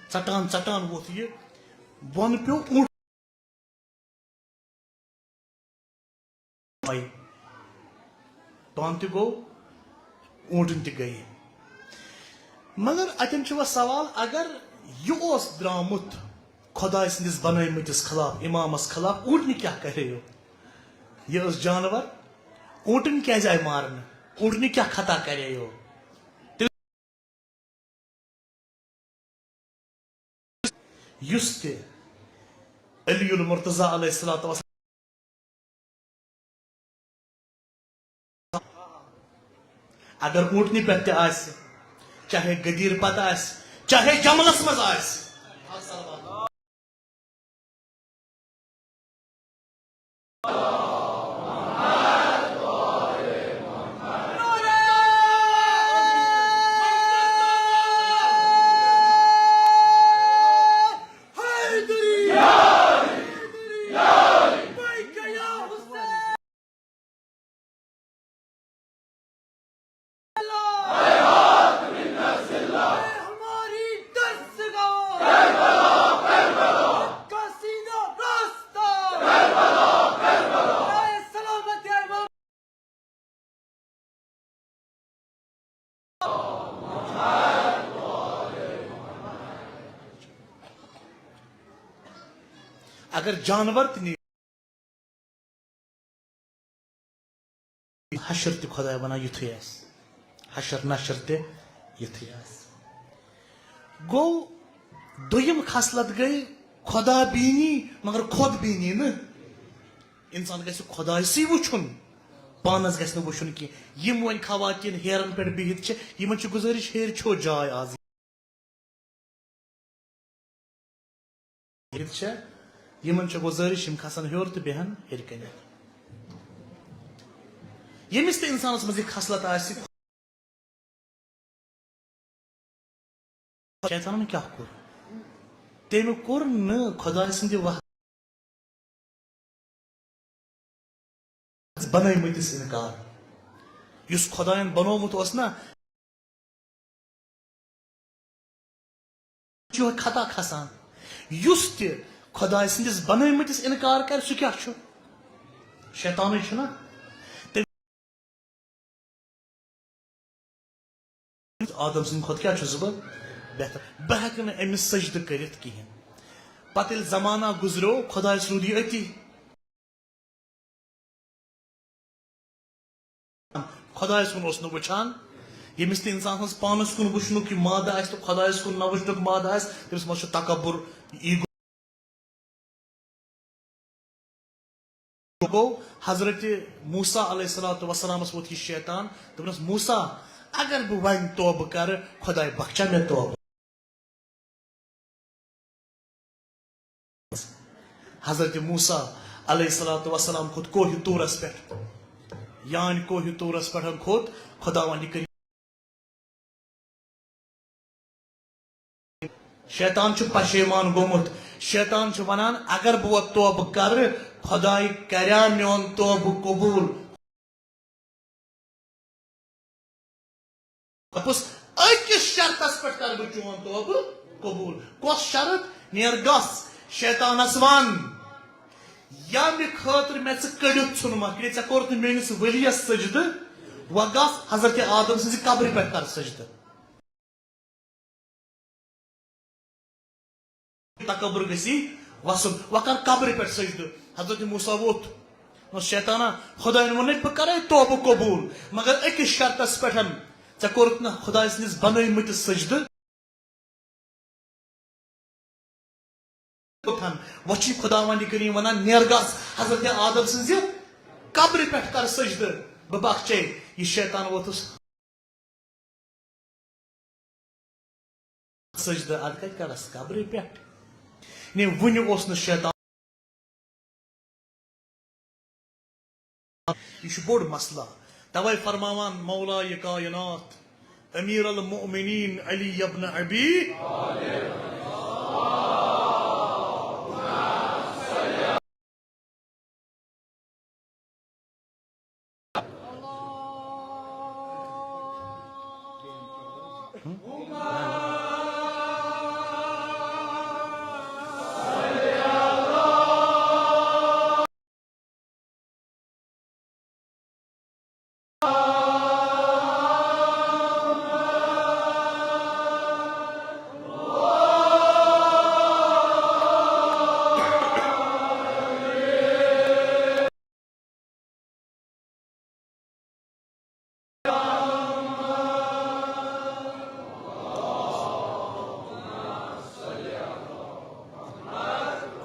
ژٹان ژٹان ووٚتھ یہِ، بۄنہٕ پیوٚو اوٗنٛٹ۔ پانہٕ تہِ گوٚو، اوٗنٛٹن تہِ گٔیہِ۔ مگر اتٮ۪ن چھُ وۄنۍ سوال، اگر یہِ اوس درٛامُت خۄداے سٕنٛدِس بنٲومٕتِس خلاف، امامس خلاف، اوٗنٛٹنہِ کیٛاہ کرے یو؟ یہِ ٲس جانور، اوٗنٛٹن کیٛازِ آیہِ مارنہٕ؟ اوٗنٛٹنہِ کیٛاہ خطا کرے یو؟ یُس تہِ علی المرتضیٰ علیہ الصلوۃ والسلام اگر اوٗنٛٹنہِ پٮ۪ٹھ تہِ آسہِ، چاہے غدیٖر پتہٕ آسہِ، چاہے جملس منٛز آسہِ، اگر جانور تہِ نیرِ، حشر تہِ خۄداے ونان یُتھُے آسہِ، حشر نشر تہِ یُتھُے آسہِ۔ گوٚو، دوٚیِم خصلت گٔے خۄدا بیٖنی، مگر خۄد بیٖنی نہٕ۔ انسان گژھِ خۄدایسٕے وٕچھُن، پانس گژھِ نہٕ وٕچھُن کینٛہہ۔ یِم وۄنۍ خواتین ہیرن پٮ۪ٹھ بِہِتھ چھِ، یِمن چھِ گُزٲرِش، ہیرِ چھو جاے آز۔ ییٚتہِ چھےٚ، یِمن چھےٚ گُزٲرِش، یِم کھسن ہیوٚر تہٕ بیٚہن ہیٚرِ کنہِ۔ ییٚمِس تہِ اِنسانَس منٛز یہِ خصلت آسہِ، شیطانن کیٛاہ کوٚر؟ تٔمۍ کوٚر نہٕ خۄداے سٕنٛدِ وحدت بنٲومٕتِس انکار۔ یُس خۄدایَن بنوومُت اوس نا، چھُ خطا کھسان۔ یُس تہِ خۄداے سٕنٛدِس بنٲومٕتِس انکار کرِ، سُہ کیٛاہ چھُ؟ شیطانٕے چھُ نا۔ تٔمۍ آدم سٕنٛدِ کھۄتہٕ کیٛاہ چھُس بہٕ بہتر؟ بہٕ ہٮ۪کہٕ نہٕ أمِس سجدٕ کٔرِتھ کِہیٖنۍ۔ پتہٕ ییٚلہِ زمانہ گُزریو، خۄدایَس روٗد یہِ أتی۔ خۄدایَس کُن اوس نہٕ وٕچھان۔ ییٚمِس تہِ اِنسان سٕنٛز پانَس کُن وٕچھنُک یہِ مادٕ آسہِ تہٕ خۄدایَس کُن نہ وٕچھنُک مادٕ آسہِ، تٔمِس منٛز چھُ تکبر، ایٖگو۔ گوٚو، حضرت موسیٰ علیہ الصلوۃ والسلامَس ووٚتھ یہِ شیطان، دوٚپنَس، "موسیٰ، اگر بہٕ وۄنۍ توبہٕ کرٕ، خۄداے بخچا مےٚ توبہٕ؟" حضرت موسیٰ علیہ الصلوۃ والسلام کھوٚت کوہِ طورس پٮ۪ٹھ۔ یعنی کوہِ طورس پٮ۪ٹھ کھوٚت خداوند کریم۔ شیطان چھُ پشیمان گوٚمُت۔ شیطان چھُ ونان، اگر بہٕ وۄنۍ توبہٕ کرٕ، خداے کریا میون توبہٕ قبول؟ دوٚپُس، أکِس شرطس پٮ۪ٹھ کرٕ بہٕ چون توبہٕ قبول۔ کۄس شرط؟ نیر گژھ، شیطانس ون، ییٚمہِ خٲطرٕ مےٚ ژٕ کٔڑِتھ ژھُنمکھ، یعنی ژےٚ کوٚرُتھ نہٕ میٲنِس ؤلیَس سجدٕ، وۄنۍ گژھ حضرت آدم سٕنٛزِ قبرِ پٮ۪ٹھ کر سجدٕ۔ تکبر گژھی وسُن۔ وۄنۍ کر قبرِ پٮ۪ٹھ سجدٕ۔ حضرت موسیٰ ووٚتھ۔ دوٚپنس، شیطانہ، خدایَن ووٚن نَے بہٕ کرے توبہٕ قبول، مگر أکِس شرطس پٮ۪ٹھ، ژےٚ کوٚرُتھ نہٕ خدایہِ سٕنٛدِس بنٲومٕتِس سجدٕ۔ وۄنۍ چھُے خداوند کریم ونان، نیر گژھ حضرت آدم سٕنٛزِ قبرِ پٮ۪ٹھ کر سجدٕ، بہٕ بخچے۔ یہِ شیطان ووٚتھُس۔ سجدٕ، ادٕ کتہِ کرس قبرِ پٮ۪ٹھ؟ نے وُنہِ اوس نہٕ شیطان۔ یہِ چھُ بوٚڑ مسلہٕ۔ توے فرماوان مولا یہ کائنات، امیر المؤمنین علی ابن ابی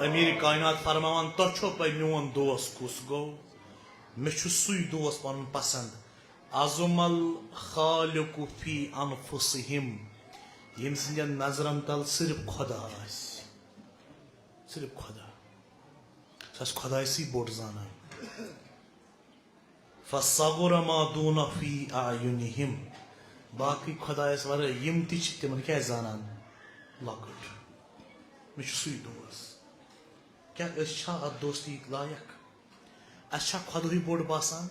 امیر کائنات فرماوان، تۄہہِ چھو پاے میون دوست کُس گوٚو؟ مےٚ چھُ سُے دوست پنُن پسند۔ عظم الخالق فی انفسہم، ییٚمۍ سٕنٛدٮ۪ن نظرن تل صرف خدا آسہِ، صرف خدا۔ سُہ آسہِ خدایہِ سٕے بوٚڑ زانان۔ فصغر ما دون فی اعینہم۔ باقٕے خدایس ورٲے یِم تہِ چھِ، تِمن کیٛاہ زانان؟ لۄکٕٹ۔ مےٚ چھُ سُے دوس۔ کیٛاہ أسۍ چھا اتھ دوستی لایق؟ اسہِ چھا خۄدہٕے بوٚڑ باسان؟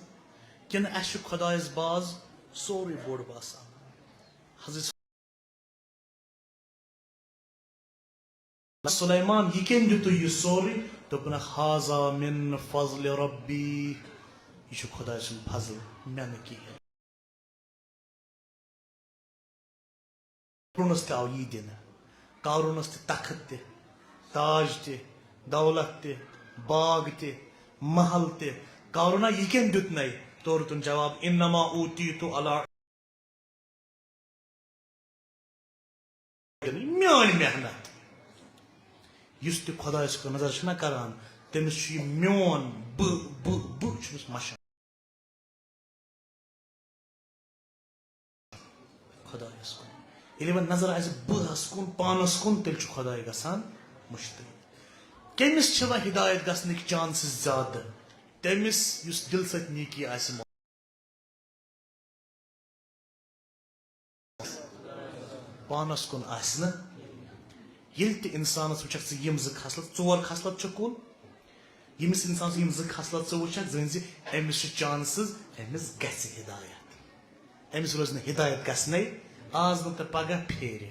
کِنہٕ اسہِ چھُ خدایس باز سورُے بوٚڑ باسان؟ حضرت سلیمان، یہِ کٔمۍ دیُتُے یہِ سورُے؟ دوٚپُن، "ھذا من فضل ربی"، یہِ چھُ خۄداے سُنٛد فضل، مےٚ نہٕ کِہیٖنۍ۔ قارونس تہِ آو یی دِنہٕ، قارونس تہِ تخت تہِ، تاج تہِ، دولت تہِ، باغ تہِ، محل تہِ۔ قارونا، یہِ کٔمۍ دیُت نَے؟ تورٕ دیُتُن جواب، "انما اوتیت علی"۔ میٲنۍ محنت۔ یُس تہِ خۄدایَس کُن نظر چھُنہ کران، تٔمِس چھُ یہِ میون بہٕ، بہٕ، بہٕ چھُ أمِس مَشان۔ خۄدایَس کُن۔ ییٚلہِ وۄنۍ نظر آسہِ بہٕ ہَس کُن، پانَس کُن، تیٚلہِ چھُ خۄداے گژھان مُشتٕے۔ کٔمِس چھِ وۄنۍ ہدایت گژھنٕکۍ چانسز زیادٕ؟ تٔمِس یُس دِلہٕ سۭتۍ نیکی آسہِ۔ پانس کُن آسہِ نہٕ۔ ییٚلہِ تہِ انسانس وٕچھکھ ژٕ یِم زٕ خصلت، ژور خصلت چھِ کُل، ییٚمِس انسانس یِم زٕ خصلت ژٕ وٕچھکھ، زٲنۍ زِ أمِس چھِ چانسز، أمِس گژھِ ہدایت۔ أمِس روزِ نہٕ ہدایت گژھنَے، آز نہٕ تہٕ پگاہ پھیرِ۔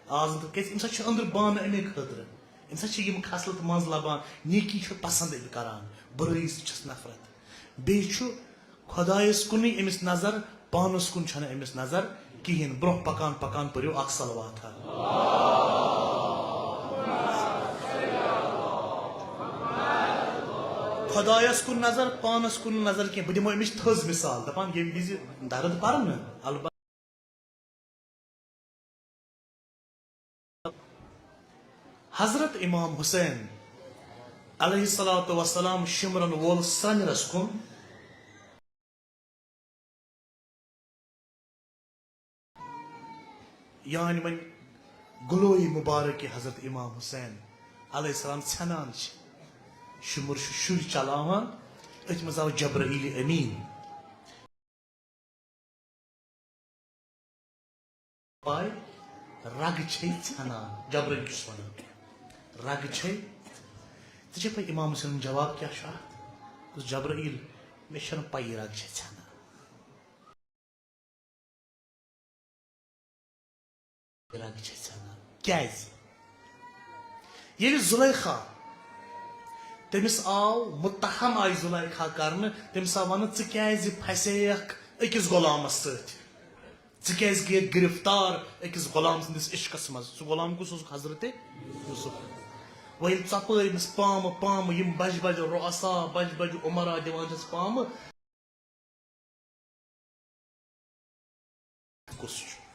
آز نہٕ تہٕ، کیازِ أمِس چھِ أنٛدرٕ بانہٕ اَمے خٲطرٕ۔ أمِس چھِ یِم خصلت منٛز لبان، نیکی چھُ پسنٛد أمۍ کران، بُرٲیی سۭتۍ چھَس نفرت۔ بیٚیہِ چھُ خۄدایَس کُنُے أمِس نظر، پانَس کُن چھَنہٕ أمِس نظر کِہیٖنۍ۔ برٛونٛہہ پکان پکان پٔرِو اکھ صلواتہ۔ خۄدایَس کُن نظر، پانَس کُن نظر کینٛہہ۔ بہٕ دِمو اَمِچ تھٔز مثال، دَپان ییٚمہِ وِزِ درد پَرنہٕ، البتہ حضرت امام حسین علیہ الصلوۃ والسلام شمرن وول سرنرس کُن، یعنی وۄنۍ گلوی مبارک حضرت امام حسین علیہ السلام ژھٮ۪نان چھِ۔ شمر چھُ شُرۍ چلاوان، أتھۍ منٛز آو جبرائیل امین۔ پاے، رگہٕ چھے ژھٮ۪نان۔ جبرائیل چھُس ونان، رگہٕ چھے۔ ژےٚ چھے پاے امام حسینُن جواب کیٛاہ چھُ اتھ؟ دوٚپُس، جبرائیل، مےٚ چھَنہٕ پَیی رگہٕ چھے ژھٮ۪نان۔ رگہٕ چھے ژھٮ۪نان۔ کیٛازِ؟ ییٚلہِ زلیخا، تٔمِس آو، متہم آیہِ زلیخا کرنہٕ، تٔمِس آو وننہٕ، ژٕ کیٛازِ پھسییکھ أکِس غلامس سۭتۍ؟ ژٕ کیٛازِ گٔیَکھ گرفتار أکِس غلام سٕنٛدِس عشقس منٛز؟ سُہ غلام کُس اوسُکھ؟ حضرت یوسف۔ وۄنۍ ییٚلہِ ژۄپٲرۍ أمِس پامہٕ پامہٕ یِم بجہِ بجہِ رؤسا، بجہِ بجہِ عمرا دِوان چھِس پامہٕ، کُس چھُ؟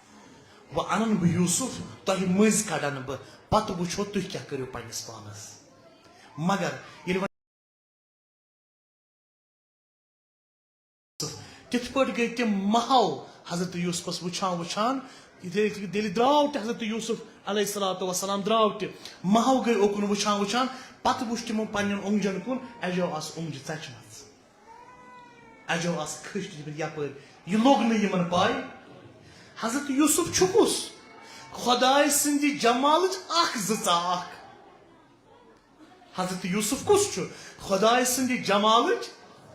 وۄنۍ اَنَن بہٕ یوسف، تۄہہِ مٔنٛزۍ کَڑَن بہٕ، پَتہٕ وٕچھو تُہۍ کیٛاہ کٔرِو پنٛنِس پانَس۔ مگر ییٚلہِ وۄنۍ تِتھ پٲٹھۍ گٔے تِم مَہَو حضرت یوسفَس وٕچھان وٕچھان، ییٚلہِ ییٚلہِ درٛاو تہِ حضرت یوسف علیہ الصلوۃ والسلام، درٛاو تہِ، مَہَو گٔے اوکُن وٕچھان وٕچھان، پَتہٕ وٕچھ تِمو پنٛنٮ۪ن اوٚنٛگجَن کُن، اَجو آسہٕ اوٚنٛگجہِ ژَچمَژٕ۔ اَجو آسہٕ کھٔج تہِ یِمَن یَپٲرۍ۔ یہِ لوٚگ نہٕ یِمَن پَے۔ حضرت یوسف چھُ کُس؟ خۄداے سٕنٛدِ جمالٕچ اَکھ زٕژا اَکھ۔ حضرت یوسف کُس چھُ؟ خۄداے سٕنٛدِ جمالٕچ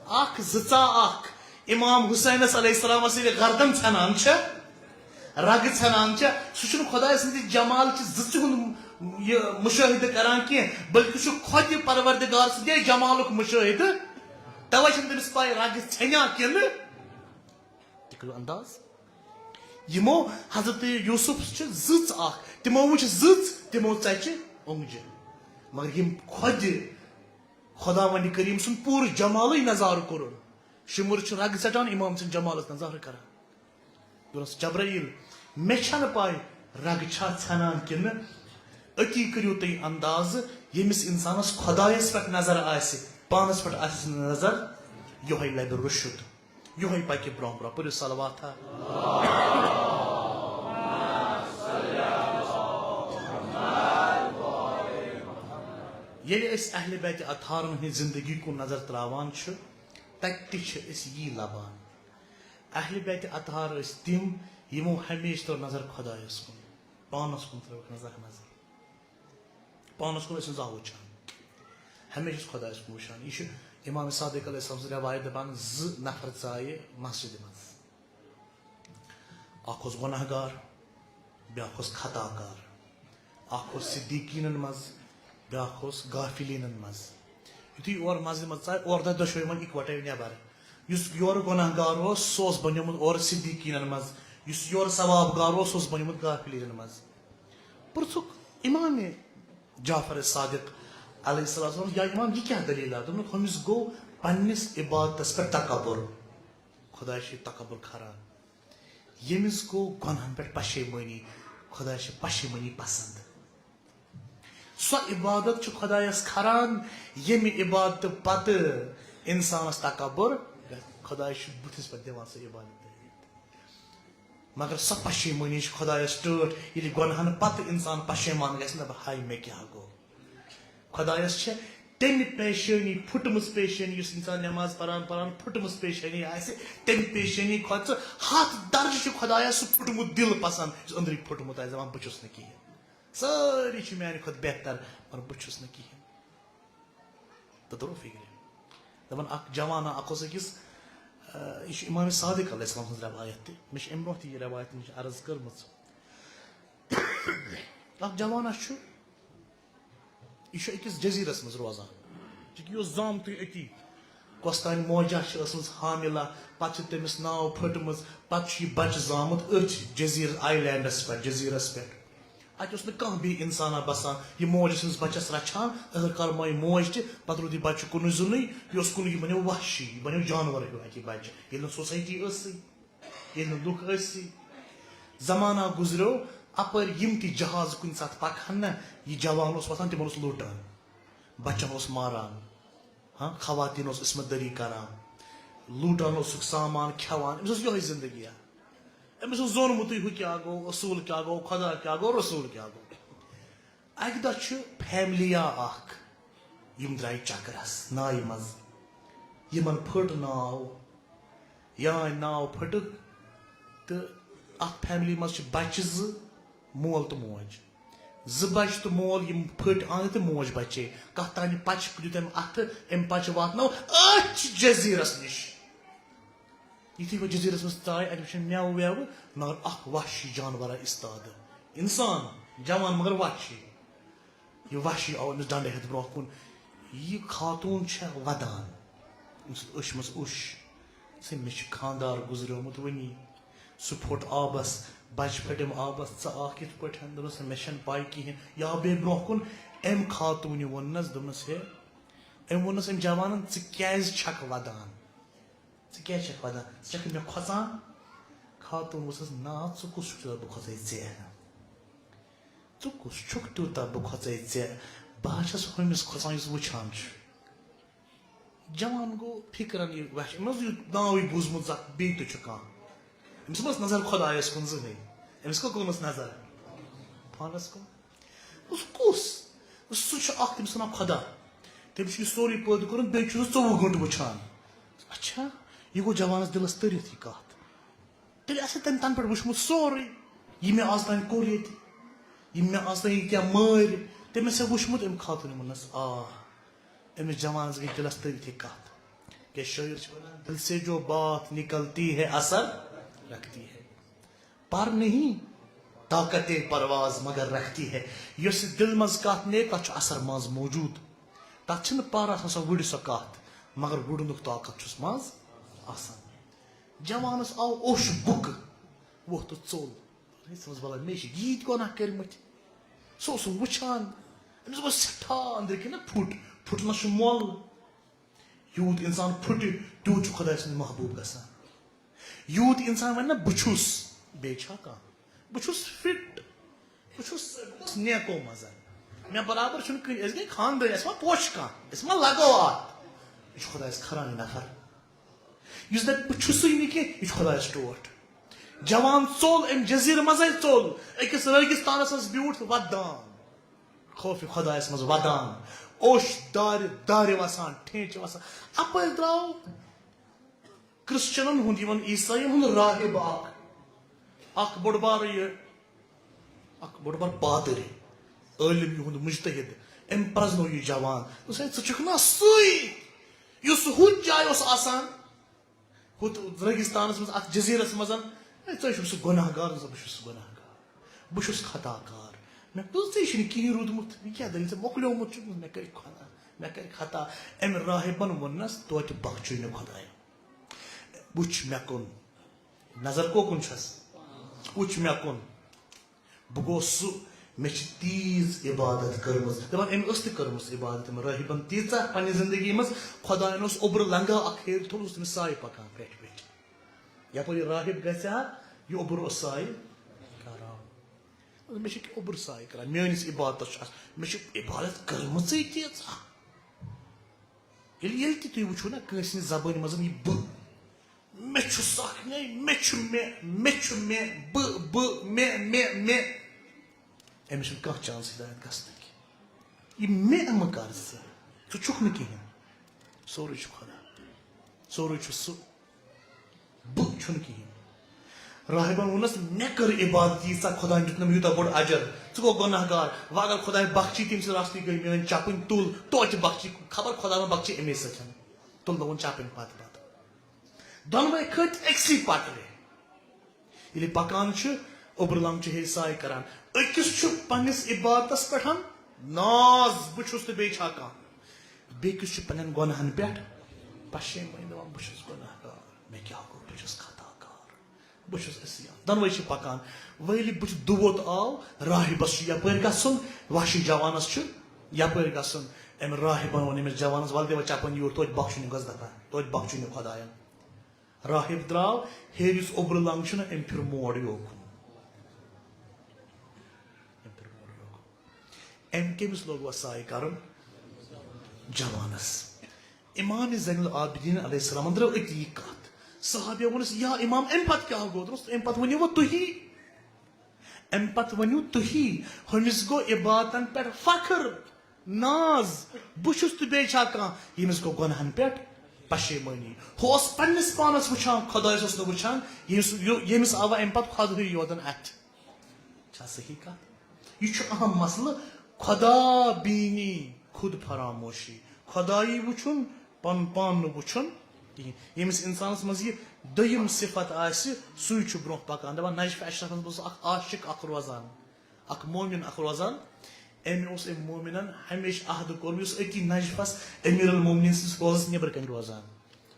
اَکھ زٕژا اَکھ۔ امام حسینَس علیہ السلامَس ییٚلہِ گردن ژھٮ۪نان چھےٚ، رگہٕ ژھٮ۪نان چھےٚ، سُہ چھُنہٕ خۄداے سٕنٛدِ جمالچہِ زٕژِ ہُنٛد یہِ مُشٲہِدٕ کران کینٛہہ، بلکہِ چھُ خۄدِ پروردگار سٕنٛدِ جمالُک مُشٲہِدٕ۔ توے چھَنہٕ تٔمِس پَے رگہٕ ژھیٚنیا کِنہٕ۔ تُہۍ کٔرِو انداز۔ یِمو حضرت یوسف چھِ زٕژ اکھ، تِمو وٕچھ زٕژ، تِمو ژَچہِ اوٚنٛگجہِ۔ مگر یِم خۄدِ، خۄداوندِ کریم سُنٛد پوٗرٕ جمالٕے نظارٕ کوٚرُن۔ شِمُر چھُ رگہٕ ژَٹان، امام سٕنٛدِ جمالس نظارٕ کران۔ دوٚپنَس، جبرائیل، مےٚ چھَنہٕ پَے رگہٕ چھا ژھٮ۪نان کِنہٕ۔ أتی کٔرِو تُہۍ اندازٕ، ییٚمِس اِنسانَس خۄدایَس پٮ۪ٹھ نظر آسہِ، پانَس پٮ۪ٹھ آسہِ نہٕ نظر، یِہوٚے لَبہِ رُشُد، یِہوٚے پَکہِ برٛونٛہہ برٛونٛہہ۔ پٔرِو صلواتہ۔ ییٚلہِ أسۍ اہلِ بیتِ اطہارَن ہٕنٛز زندگی کُن نظر تراوان چھِ، تَتہِ تہِ چھِ أسۍ یی لَبان۔ اہلِ بیتِ اطہار ٲسۍ تِم، یِمو ہمیشہِ ترٲو نظر خۄدایَس کُن، پانَس کُن ترٲوٕکھ نہٕ زانٛہہ نظر۔ پانَس کُن ٲسۍ نہٕ زانٛہہ وٕچھان، ہمیشہِ ٲسۍ خۄدایَس کُن وٕچھان۔ یہِ چھُ امام صادق علیہ السلام سٕنٛز رٮ۪وایت دَپان، زٕ نفر ژایہِ مسجدِ منٛز، اَکھ اوس گۄناہ گار، بیٛاکھ اوس خطا کار۔ اکھ اوس صدیقیٖنن منٛز، بیٛاکھ اوس غافلیٖنن منٛز۔ یُتھُے اورٕ مسجدِ منٛز ژاے، اورٕ درٛاے دۄشوے وۄنۍ اِکوٹے نٮ۪بر۔ یُس یورٕ گۄناہ گار اوس، سُہ اوس بنیومُت اورٕ صدیقیٖنن منٛز۔ یُس یورٕ ثواب گار اوس، سُہ اوس بنیومُت غافلیٖنن منٛز۔ پرٛژھُکھ امام جعفر صادق علیہ الصلوۃ والسلام، یا امام، یہِ کیٛاہ دٔلیٖلہ؟ دوٚپنکھ، ہُمِس گوٚو پننِس عبادتس پٮ۪ٹھ تکبر۔ خۄداے چھُ تکبر کھران۔ ییٚمِس گوٚو گۄناہن پٮ۪ٹھ پشیمٲنی، خۄدایس چھِ پشیمٲنی پسند۔ سۄ عبادت چھِ خۄدایس کھران، ییٚمہِ عبادتہٕ پتہٕ انسانس تکبر گژھِ۔ خۄدایس چھُ بُتھِس پٮ۪ٹھ دِوان سۄ عبادت۔ مگر سۄ پشیمٲنی چھِ خۄدایس ٹٲٹھ، ییٚلہِ گۄناہن پتہٕ انسان پشیمان گژھِ، نہ بہٕ ہاے مےٚ کیٛاہ گوٚو۔ خۄدایَس چھےٚ تَمہِ پیشٲنی، پھُٹمٕژ پیشٲنی، یُس اِنسان نٮ۪ماز پَران پَران پھُٹمٕژ پیشٲنی آسہِ، تَمہِ پیشٲنی کھۄتہٕ چھُ ہَتھ درجہٕ چھُ خۄدایَس سُہ پھُٹمُت دِل پَسنٛد، یُس أنٛدرٕے پھُٹمُت آسہِ، دَپان، "بہٕ چھُس نہٕ کِہیٖنۍ، سٲری چھِ میٛانہِ کھۄتہٕ بہتر، مگر بہٕ چھُس نہٕ کِہیٖنۍ۔" تہٕ توٚرُو فِکرِ۔ دَپان، اَکھ جوانا اَکھ اوس أکِس، آ، یہِ چھُ اِمام صادق علیہ السلام سٕنٛز رٮ۪وایت تہِ۔ مےٚ چھِ اَمہِ برونٛہہ تہِ یہِ رٮ۪وایت تٔمِس عرض کٔرمٕژ۔ اَکھ جوانا چھُ، یہِ چھُ أکِس جزیٖرَس منٛز روزان، چونٛکہِ یہِ اوس زامتُے أتی۔ کۄس تام موجہ چھِ ٲسمٕژ حاملہ، پَتہٕ چھِ تٔمِس ناو پھٔٹمٕژ، پَتہٕ چھُ یہِ بَچہٕ زامُت أتھۍ جزیٖرٕ آیلینڈَس پٮ۪ٹھ، جزیٖرَس پٮ۪ٹھ۔ اَتہِ اوس نہٕ کانٛہہ بیٚیہِ اِنسانا بَسان۔ یہِ موج ٲس أمِس بَچَس رَچھان، ٲخٕر کار مۄیہِ موج تہِ، پَتہٕ روٗد یہِ بَچہٕ کُنُے زوٚنُے، یہِ اوس کُنُے، یہِ بَنیو وحشی، یہِ بَنیو جانوَر ہیوٗ اَتہِ یہِ بَچہٕ، ییٚلہِ نہٕ سوسایٹی ٲسٕے، ییٚلہِ نہٕ لُکھ ٲسٕے۔ زمانہ گُزریو، اَپٲرۍ یِم تہِ جہاز کُنہِ ساتہٕ پَکہٕ ہَن نہ، یہِ جوان اوس وۄتھان، تِمَن اوس لوٗٹان، بَچَن اوس ماران، ہاں، خواتین اوس عصمت دری کران، لوٗٹان اوسُکھ سامان، کھٮ۪وان۔ أمِس اوس یِہوٚے زندگی۔ أمِس اوس زونمُتٕے، ہُہ کیٛاہ گوٚو، اصوٗل کیٛاہ گوٚو، خۄدا کیٛاہ گوٚو، رسوٗل کیٛاہ گوٚو۔ اَکہِ دۄہ چھِ فیملیا اَکھ، یِم درٛاے چکرس نایہِ منٛز۔ یِمن پھٔٹ ناو، یانۍ ناو پھٔٹٕکھ، تہٕ اَتھ فیملی منٛز چھِ بچہِ زٕ، مول تہٕ موج۔ زٕ بچہِ تہٕ مول یِم پھٔٹۍ آمٕتۍ تہٕ موج بچے۔ کتھ تانۍ پچہِ دیُت أمۍ اتھٕ، أمۍ پچہِ واتنٲو أتھۍ جزیرس نِش۔ یُتھُے وۄنۍ جزیرس منٛز ژاے، اتہِ وٕچھن مٮ۪وٕ وٮ۪وٕ، مگر اکھ وحشی جانورا استادٕ۔ انسان، جوان مگر وحشی۔ یہِ وحشی آو أمِس ڈنڈٕ ہٮ۪تھ برونٛہہ کُن۔ یہِ خاتوٗن چھےٚ ودان۔ أمۍ سٕنٛز أچھ منٛز اوٚش۔ ژٕ، مےٚ چھُ خانٛدار گُزریومُت وٕنی۔ سُہ پھوٚٹ آبس، بچہِ پھٔٹِم آبس، ژٕ آکھ یِتھ پٲٹھۍ؟ دوٚپمس، مےٚ چھَنہٕ پَے کِہیٖنۍ۔ یہِ آو بیٚیہِ برونٛہہ کُن، أمۍ خاتوٗنہِ ووٚننَس، دوٚپنَس، ہے، أمۍ ووٚننَس أمۍ جوانَن، "ژٕ کیٛازِ چھَکھ وَدان؟ ژٕ کیٛازِ چھَکھ وَدان؟ ژٕ چھَکھ مےٚ کھۄژان؟" خاتوٗن ووٚژھَس، "نہ، ژٕ کُس چھُکھ، ژٕ بہٕ کھۄژَے ژےٚ؟ ژٕ کُس چھُکھ تیوٗتاہ بہٕ کھۄژَے ژےٚ؟ بہٕ ہا چھَس ہُمِس کھۄژان، یُس وٕچھان چھُ۔" جوان گوٚو فِکرَن یہِ وٮ۪ژھ، أمۍ اوس یہِ ناوٕے بوٗزمُت زَکھ، بیٚیہِ تہِ چھُ کانٛہہ۔ أمِس ما ٲس نظر خۄدایَس کُن زٕہٕنۍ؟ أمِس کَتھ کُن ٲس نظر؟ پانَس کُن۔ دوٚپُس، "کُس؟" "سُہ چھُ اَکھ، تٔمِس وَنان خۄدا۔ تٔمۍ چھُ یہِ سورُے پٲدٕ کوٚرمُت، بیٚیہِ چھُ سُہ ژوٚوُہ گٲنٛٹہٕ وٕچھان۔" اچھا، یہِ گوٚو جوانَس دِلَس تٔرِتھ یہِ کَتھ۔ تیٚلہِ آسہِ ہے تٔمۍ تَنہٕ پٮ۪ٹھ وٕچھمُت سورُے، یہِ مےٚ آز تام کوٚر ییٚتہِ، یِم مےٚ آز تام یہِ کیٛاہ مٲرۍ، تٔمۍ آسہِ ہے وٕچھمُت أمۍ خاتوٗنہِ۔ ووٚننَس، آ، أمِس جوانَس گٔے دِلَس تٔرِتھ یہِ کَتھ۔ کیٛاہ شٲعر چھِ وَنان، "دل سے جو بات نکلتی ہے، اثر رکھتی ہے۔ پر نہیں طاقت پرواز مگر رکھتی ہے۔" یۄس یہِ دِل منٛز کَتھ نیرِ، تَتھ چھُ اثر منٛز موجوٗد۔ تَتھ چھِنہٕ پر آسان، سۄ وُڈِ سۄ کَتھ، مگر وُڈنُک طاقت چھُس منٛز آسان۔ جوانَس آو اوٚش بُکہٕ، ووٚتھ تہٕ ژوٚل۔ ہے، ژٕ وَن وَلہٕ، مےٚ چھِ ییٖتۍ گۄناہ کٔرمٕتۍ۔ سُہ اوس وٕچھان، أمِس گوٚو سٮ۪ٹھاہ أنٛدرٕ کِنۍ نہ پھُٹ، پھُٹنَس چھُ مۄل۔ یوٗت اِنسان پھُٹہِ، تیوٗت چھُ خۄداے سُنٛد محبوٗب گژھان۔ یوٗت اِنسان وَنہِ نہ، "بہٕ چھُس"، بیٚیہِ چھا کانٛہہ؟ "بہٕ چھُس فِٹ، بہٕ چھُس، بہٕ چھُس نیکو منٛز، مےٚ برابر چھُنہٕ کٕہٕنۍ، أسۍ گٔے خانٛدٲرۍ، اَسہِ ما پوشہِ کانٛہہ، أسۍ ما لَگو اَتھ؟" یہِ چھُ خۄدایَس کھران یہِ نفر۔ یُس دَپہِ، "بہٕ چھُسٕے نہٕ کینٛہہ"، یہِ چھُ خۄدایَس ٹوٹھ۔ جوان ژوٚل، أمۍ جزیٖرٕ منٛزَے ژوٚل، أکِس رٲگِستانَس منٛز بیوٗٹھ وَدان، خوفِ خۄدایَس منٛز وَدان، اوٚش دارِ دارِ وَسان، ٹھینٛچہِ وَسان۔ اَپٲرۍ درٛاو کرسچنن ہُنٛد، یِمن عیساین ہُنٛد راہب اکھ، اکھ بوٚڑ بار یہِ، اکھ بوٚڑ بار پادٕرۍ، عٲلِم یِہُنٛد مُجتہِد، أمۍ پرزنوو یہِ جوان۔ دوٚپُس، "ہے، ژٕ چھُکھ نا سُے، یُس ہُتھ جایہِ اوس آسان، ہُتھ رٲگِستانس منٛز، اتھ جزیرس منٛز؟ ہے، ژٕ چھُکھ سُہ گۄناہ گار؟" دوٚپُس، "بہٕ چھُس سُہ گۄناہ گار، بہٕ چھُس خطا کار، مےٚ کۭژٕے چھُنہٕ کِہیٖنۍ روٗدمُت، یہِ کیٛاہ دٔلیٖل، ژےٚ مۄکلیومُت چھُکھ، مےٚ کٔرۍ خۄدا، مےٚ کٔرۍ خطا۔" أمۍ راہبن ووٚننس، "توتہِ بخچوے نہٕ خۄداے۔" وٕچھ مےٚ کُن، نظر کوکُن چھَس؟ وٕچھ مےٚ کُن۔ بہٕ گوس سُہ، مےٚ چھِ تیٖژ عبادت کٔرمٕژ۔ دَپان، أمۍ ٲس تہِ کٔرمٕژ عبادت، أمۍ رٲہِبَن تیٖژاہ پنٛنہِ زندگی منٛز، خۄدایَن اوس اوٚبرٕ لنگا اَکھ ہیٚرِ تھوٚومُت، اوس تٔمِس سایہِ پَکان پٮ۪ٹھِ پٮ۪ٹھِ۔ یَپٲرۍ یہِ راہِب گژھِ ہا، یہِ اوٚبُر اوس سایہِ کران۔ مےٚ چھِ کہِ اوٚبُر سایہِ کران، میٛٲنِس عبادتَس چھُ آسان، مےٚ چھِ عبادت کٔرمٕژٕے تیٖژاہ۔ ییٚلہِ، ییٚلہِ تہِ تُہۍ وٕچھِو نا کٲنٛسہِ ہِنٛزِ زبٲنۍ منٛز یہِ بہٕ، مےٚ چھُ سکھ، مےٚ، مےٚ چھُ مےٚ، مےٚ چھُ مےٚ، بہٕ، بہٕ، مےٚ، مےٚ، مےٚ، أمِس چھُنہٕ کانٛہہ chance ہدایت گژھنٕکۍ۔ یہِ مےٚ مہٕ کر ژٕ، ژٕ چھُکھ نہٕ کِہیٖنۍ، سورُے چھُ خۄدا، سورُے چھُ سُہ، بہٕ چھُنہٕ کِہیٖنۍ۔ راہبن ووٚنُس، مےٚ کٔر عبادت ییٖژاہ، خۄداین دیُت نہٕ مےٚ یوٗتاہ بوٚڑ اجر، ژٕ گوٚو گۄناہ گار۔ وۄنۍ اگر خۄداے بخچی، تٔمۍ سٕنٛز راستی گٔے میٲنۍ چپٕنۍ، تُل توتہِ بخچی، خبر خۄداین بخچی اَمے سۭتۍ۔ تُل لوگُن چپٕنۍ پتہٕ پتہٕ۔ دۄنوَے کھٔتۍ أکسٕے پٹرِ۔ ییٚلہِ پکان چھِ، اوٚبرٕ لنٛگ چھُ ہے ساے کران۔ أکِس چھُ پننِس عبادتس پٮ۪ٹھ ناز، بہٕ چھُس تہٕ بیٚیہِ چھا کانٛہہ۔ بیٚکِس چھُ پننٮ۪ن گۄناہن پٮ۪ٹھ پشیمٲنی، دپان، بہٕ چھُس گۄناہ گار، مےٚ کیٛاہ گوٚو، بہٕ چھُس خطا کار، بہٕ چھُس عصیان۔ دۄنوَے چھِ پکان۔ وٲلۍ بٕتھِ دُووت آو، راہبس چھُ یپٲرۍ گژھُن، وحشی جوانس چھُ یپٲرۍ گژھُن۔ أمۍ راہبن ووٚن أمِس جوانس، ول دِ وۄنۍ چپن یوٗرۍ، توتہِ بخچُن یہِ گۄس دفعہ، توتہِ بخچُن یہِ خۄداین۔ راہب درٛاو، ہیٚرِ یُس اوٚبرٕ لنٛگ چھُنہ، أمۍ پھِر موڑ یوکُن۔ أمۍ پھِر موڑ یوکُن۔ أمۍ کٔمِس لوگ وۄنۍ ساے کرُن؟ جوانس۔ امام زین العابدین علیہ السلامن درٛٲو أتی یہِ کتھ۔ صحابیو ووٚنُس، یا امام، امہِ پتہٕ کیٛاہ گوٚو؟ دوٚپُس، امہِ پتہٕ ؤنِو وۄنۍ تُہی۔ امہِ پتہٕ ؤنِو تُہی۔ ہُمِس گوٚو عبادتن پٮ۪ٹھ فخر، ناز، بہٕ چھُس تہٕ بیٚیہِ چھا کانٛہہ؟ ییٚمِس گوٚو گۄناہن پٮ۪ٹھ پشیمٲنی۔ ہُہ اوس پننِس پانس وٕچھان، خۄدایس اوس نہٕ وٕچھان۔ ییٚمِس، ییٚمِس آو امہِ پتہٕ خۄدہٕے یوت اتھِ۔ چھا صحیح کتھ؟ یہِ چھُ اہم مسلہٕ، خدا بینی، خود فراموشی۔ خۄدایی وٕچھُن، پنُن پان نہٕ وٕچھُن کِہیٖنۍ۔ ییٚمِس انسانس منٛز یہِ دوٚیِم صفت آسہِ، سُے چھُ برونٛہہ پکان۔ دپان، نجف اشرفس منٛز اوس اکھ عاشق اکھ روزان، اکھ مومن اکھ روزان۔ أمۍ اوس أمۍ مومنن ہمیشہِ عہدٕ کوٚرمُت، یُس أتی نجفس امیر المومنین سٕنٛدِس روزس نیبرٕ کنہِ روزان۔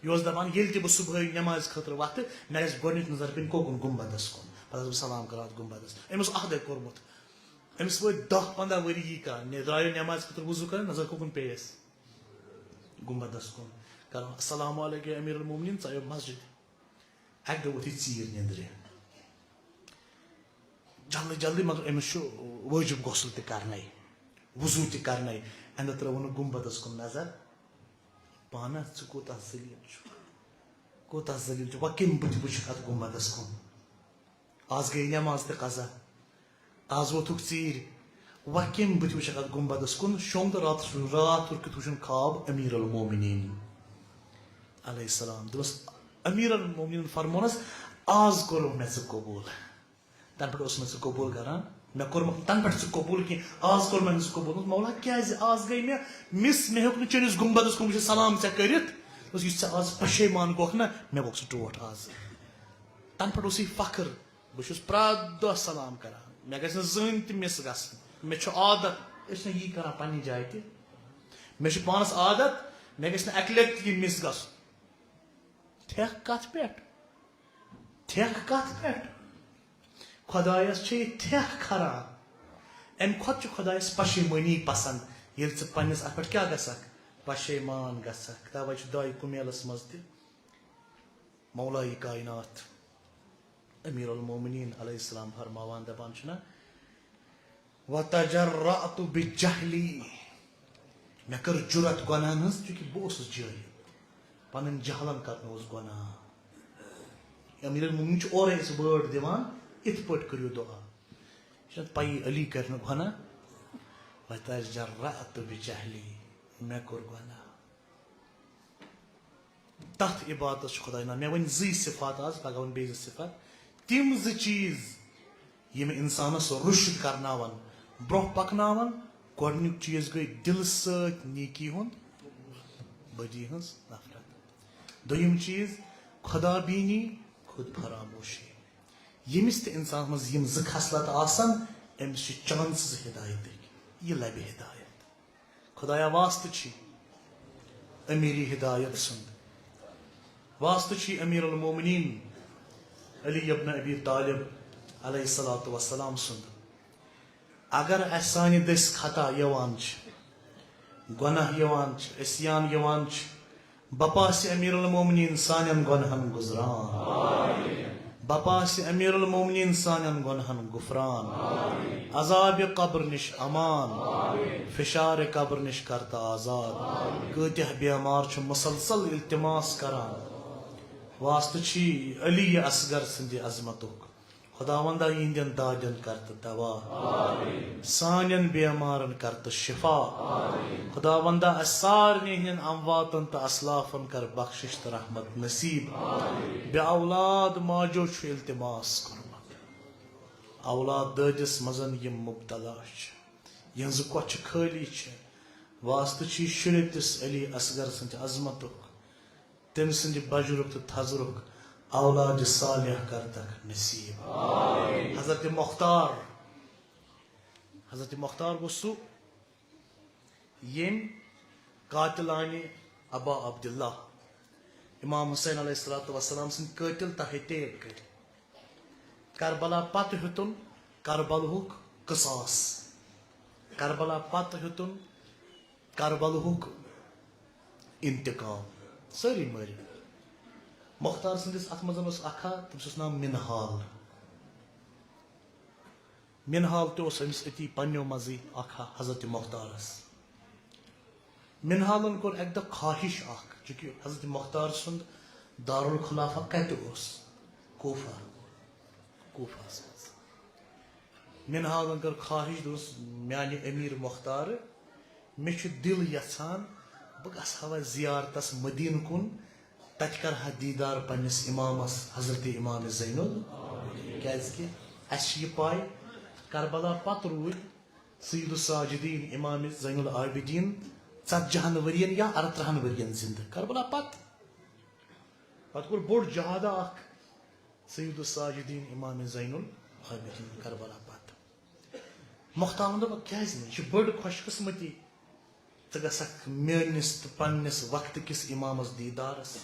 یہِ اوس دپان، ییٚلہِ تہِ بہٕ صبحٲے نٮ۪مازِ خٲطرٕ وۄتھٕ، مےٚ گژھِ گۄڈٕنِچ نظر پیٚنۍ کوکُن، گُمبدس کُن۔ پتہٕ ٲسٕس بہٕ سلام کران اتھ گُمبدس۔ أمۍ اوس عہدے کوٚرمُت۔ أمِس وٲتۍ دَہ پنٛداہ ؤری یی کران، نے درٛایو نٮ۪مازِ خٲطرٕ وضوٗ کران، نظر کوکُن پیٚیس گُمبدس کُن۔ کران، السلام علیکم یا امیر المومنین، ژایو مسجد۔ اکہِ دۄہ ووٚتھ یہِ ژیٖرۍ نیٚنٛدرِ۔ جلدی جلدی، مگر أمِس چھُ وٲجِب غسل تہِ کرنے، وضوٗ تہِ کرنے۔ اَمہِ دۄہ ترٲوٕن گُمبدس کُن نظر۔ پانہ ژٕ کوٗتاہ ذلیل چھُکھ، کوٗتاہ ذلیل چھُکھ، وۄنۍ کَمہِ بُتھِ وٕچھکھ اَتھ گُمبدس کُن؟ آز گٔے نٮ۪ماز تہِ قضا، آز ووتھُکھ ژیٖرۍ، وۄنۍ کَمہِ بُتھِ وٕچھکھ اَتھ گُمبدس کُن؟ شۄنٛگ تہٕ راتس، راتھ کوٚر کیُتھ وٕچھُن خواب امیر المومنین علیہ السلام۔ دوٚپُس، امیر المومنین فرمونس، آز کوٚرُکھ مےٚ ژٕ قبوٗل۔ تَنہٕ پٮ۪ٹھ اوس مےٚ ژٕ قبوٗل کران، مےٚ کوٚر مےٚ تَنہٕ پٮ۪ٹھ ژٕ قبوٗل کینٛہہ، آز کوٚر مےٚ نہٕ ژٕ قبوٗل۔ دوٚپُس، مولا، کیٛازِ؟ آز گٔے مےٚ مِس، مےٚ ہیوٚک نہٕ چٲنِس گُمبدَس کُن وٕچھِتھ سلام ژےٚ کٔرِتھ۔ دوٚپُس، یُس ژےٚ آز پشیمان گوٚکھ نہ، مےٚ گوٚکھ سُہ ٹوٹھ آز۔ تَنہٕ پٮ۪ٹھ اوس یہِ فخر، بہٕ چھُس پرٛٮ۪تھ دۄہ سلام کران، مےٚ گژھِ نہٕ زٕہٕنۍ تہِ مِس گژھٕنۍ، مےٚ چھُ عادت۔ أسۍ چھِنہ یی کران پننہِ جایہِ تہِ، مےٚ چھُ پانَس عادت، مےٚ گژھِ نہٕ اَکہِ لَٹہِ تہِ یہِ مِس گژھُن۔ تھیکھ کتھ پٮ۪ٹھ؟ تھیکھ کتھ پٮ۪ٹھ؟ خۄدایس چھے تھیکھ کھران۔ امہِ کھۄتہٕ چھُ خۄدایس پشیمٲنی پسند، ییٚلہِ ژٕ پننِس اتھ پٮ۪ٹھ کیٛاہ گژھکھ؟ پشیمان گژھکھ۔ توے چھُ دعایہِ کمیلس منٛز تہِ مولایہِ کائنات امیر المومنین علیہ السلام فرماوان، دپان چھُنہ، وتجرأت بجہلی، مےٚ کٔر جُرت گۄناہن ہٕنٛز، چونکہ بہٕ اوسُس جٲہِل، پنٕنۍ جہلن کرنووُس گۄناہ۔ امیر المومنین چھُ اورے اَسہِ word دِوان، یِتھ پٲٹھۍ کٔرِو دُعا۔ یہِ چھَنہٕ پَیی علی کرِ نہٕ گۄناہ، وتجرأت بجہلی، مےٚ کوٚر گۄناہ۔ تتھ عبادتس چھُ خۄداے ناو۔ مےٚ ؤنۍ زٕے صفات آز، پگاہ وَنہٕ بیٚیہِ زٕ صفات۔ تِم زٕ چیٖز یِم انسانس رُشد کرناون، برونٛہہ پکناون۔ گۄڈٕنیُک چیٖز گٔے دِلہٕ سۭتۍ نیکی ہُنٛد، بدی ہٕنٛز نفرت۔ دوٚیِم چیٖز، خۄدا بیٖنی، خود فراموشی۔ ییٚمِس تہِ انسانس منٛز یِم زٕ خصلت آسن، أمِس چھِ chances ہدایتٕکۍ، یہِ لبہِ ہدایت۔ خدایا، واسطہٕ چھی امیری ہدایت سُنٛد، واسطہٕ چھی امیر المومنین علی ابن ابی طالب علیہ الصلوۃ والسلام سُنٛد۔ اگر اسہِ سانہِ دٔسۍ خطا یِوان چھِ، گۄناہ یِوان چھِ، عصیان یِوان چھِ، بپاسہِ امیر المومنین سانٮ۪ن گۄنہن گُزران۔ بپاسہِ امیر المومنین سانٮ۪ن گۄنہن غفران۔ عذابِ قبر نِش امان۔ فشارِ قبر نِش کرتہٕ آزاد۔ کۭتیاہ بیمار چھِ مسلسل التماس کران۔ واسطہٕ چھی علی اصغر سٕنٛدِ عظمتُک۔ خداوندا، یِہنٛدٮ۪ن دادٮ۪ن کر تہٕ دوا، سانٮ۪ن بیمارن کر تہٕ شفا۔ خداوندا، اسہِ سارنٕے ہٕنٛدٮ۪ن امواتن تہٕ اسلافن کر بخشش تہٕ رحمت نصیب۔ بے اولاد ماجو چھُ التماس کوٚرمُت، اولاد دٲدِس منٛز یِم مبتلا چھِ، یِہنٛزٕ کۄچھِ خٲلی چھِ۔ واسطہٕ چھُ یہِ شُرِتِس علی اصغر سٕنٛدِ عظمتُک، تٔمۍ سٕنٛدِ بجرُک تہٕ تھزرُک اولاد صالح کرتکھ نصیب۔ حضرت مختار، حضرت مختار گوٚو سُہ، ییٚمۍ قاتلانِ ابا عبداللہ، امام حسین علیہ الصلوۃ والسلام سٕنٛدۍ قٲتل تہٕ ہتیب کٔرۍ۔ کربلا پتہٕ ہیوٚتُن کربلہُک قصاص۔ کربلا پتہٕ ہیوٚتُن کربلہُک انتقام۔ سٲری مٔرۍ۔ مختار سٕنٛدِس اتھ منٛز اوس اکھ ہا، تٔمِس اوس ناو منہال۔ منہال تہِ اوس أمِس أتی پننیو منٛزٕے اکھ ہا حضرت مختارس۔ منہالن کوٚر اکہِ دۄہ خواہش اکھ، چونکہ حضرت مختار سُنٛد دارالخلافہ کتہِ اوس؟ کوفہ، کوفہس منٛز۔ منہالن کٔر خواہش، دوٚپُس، میانہِ امیر مختار، مےٚ چھُ دل یژھان بہٕ گژھٕ ہا وۄنۍ زیارتس مدینہٕ کُن، تتہِ کرٕ ہا دیدار پننِس امامس حضرت امام زین ال، کیازِ کہِ اسہِ چھِ یہِ پاے کربلا پتہٕ روٗدۍ سید الساجدین امام زین العابدین ژتجی ہن ؤرین یا ارترٕہن ؤرین زندٕ۔ کربلا پتہٕ، پتہٕ کوٚر بوٚڑ جہادہ اکھ سید الساجدین امام زین العابدین کربلا پتہٕ۔ مختارن دوٚپ، کیازِ نہٕ؟ یہِ چھِ بٔڑ خۄش قسمتی۔ ژٕ گژھکھ میٲنِس تہٕ پننِس وقتہٕ کِس امامس دیدارس۔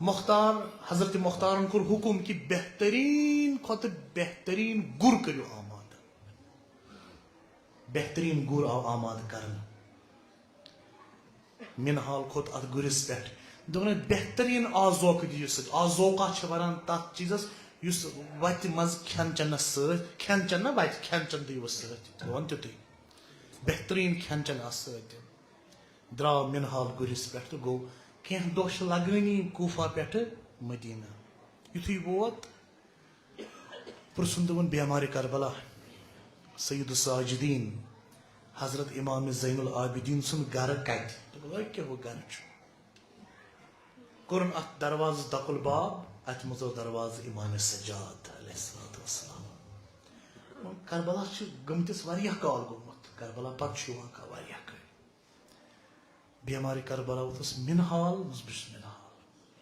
مختار، حضرت مختارن کوٚر حکم کہِ بہترین کھۄتہٕ بہترین گُر کٔرِو آمادٕ۔ بہترین گُر آو آمادٕ کرنہٕ۔ منہال کھوٚت اتھ گُرِس پٮ۪ٹھ۔ دوٚپُن، بہترین آزوقہٕ دِیِو سۭتۍ۔ آزوقہ چھِ ونان تتھ چیٖزس یُس وتہِ منٛز کھٮ۪ن چٮ۪نس سۭتۍ، کھٮ۪ن چٮ۪ن نہ وتہِ، کھٮ۪ن چٮ۪ن دِیِو سۭتۍ۔ دوٚپُن، تیُتُے۔ بہترین کھٮ۪ن چٮ۪ن آسہٕ سۭتۍ۔ درٛاو منہال گُرِس پٮ۪ٹھ تہٕ گوٚو۔ کینٛہہ دۄہ چھِ لگٲنی کوفہ پٮ۪ٹھٕ مدینہ۔ یُتھُے ووت، پرٛژھُن، دوٚپُن، بیمارِ کربلا، سید الساجدین، حضرت امام زین العابدین سُنٛد گرٕ کتہِ؟ دوٚپُن، أکہِ ہُہ گرٕ چھُ۔ کوٚرُن اتھ دروازس دقل باب، اتھ منٛز اوس دروازٕ امام سجاد علیہ الصلوۃ والسلام۔ کربلا چھُ گٔمتِس واریاہ کال گوٚمُت، کربلا پتہٕ چھُ یِوان کا-، واریاہ کٲلۍ۔ بیمارِ کربلا ووتُس منہال، دوٚپُس، بہٕ چھُس منہال۔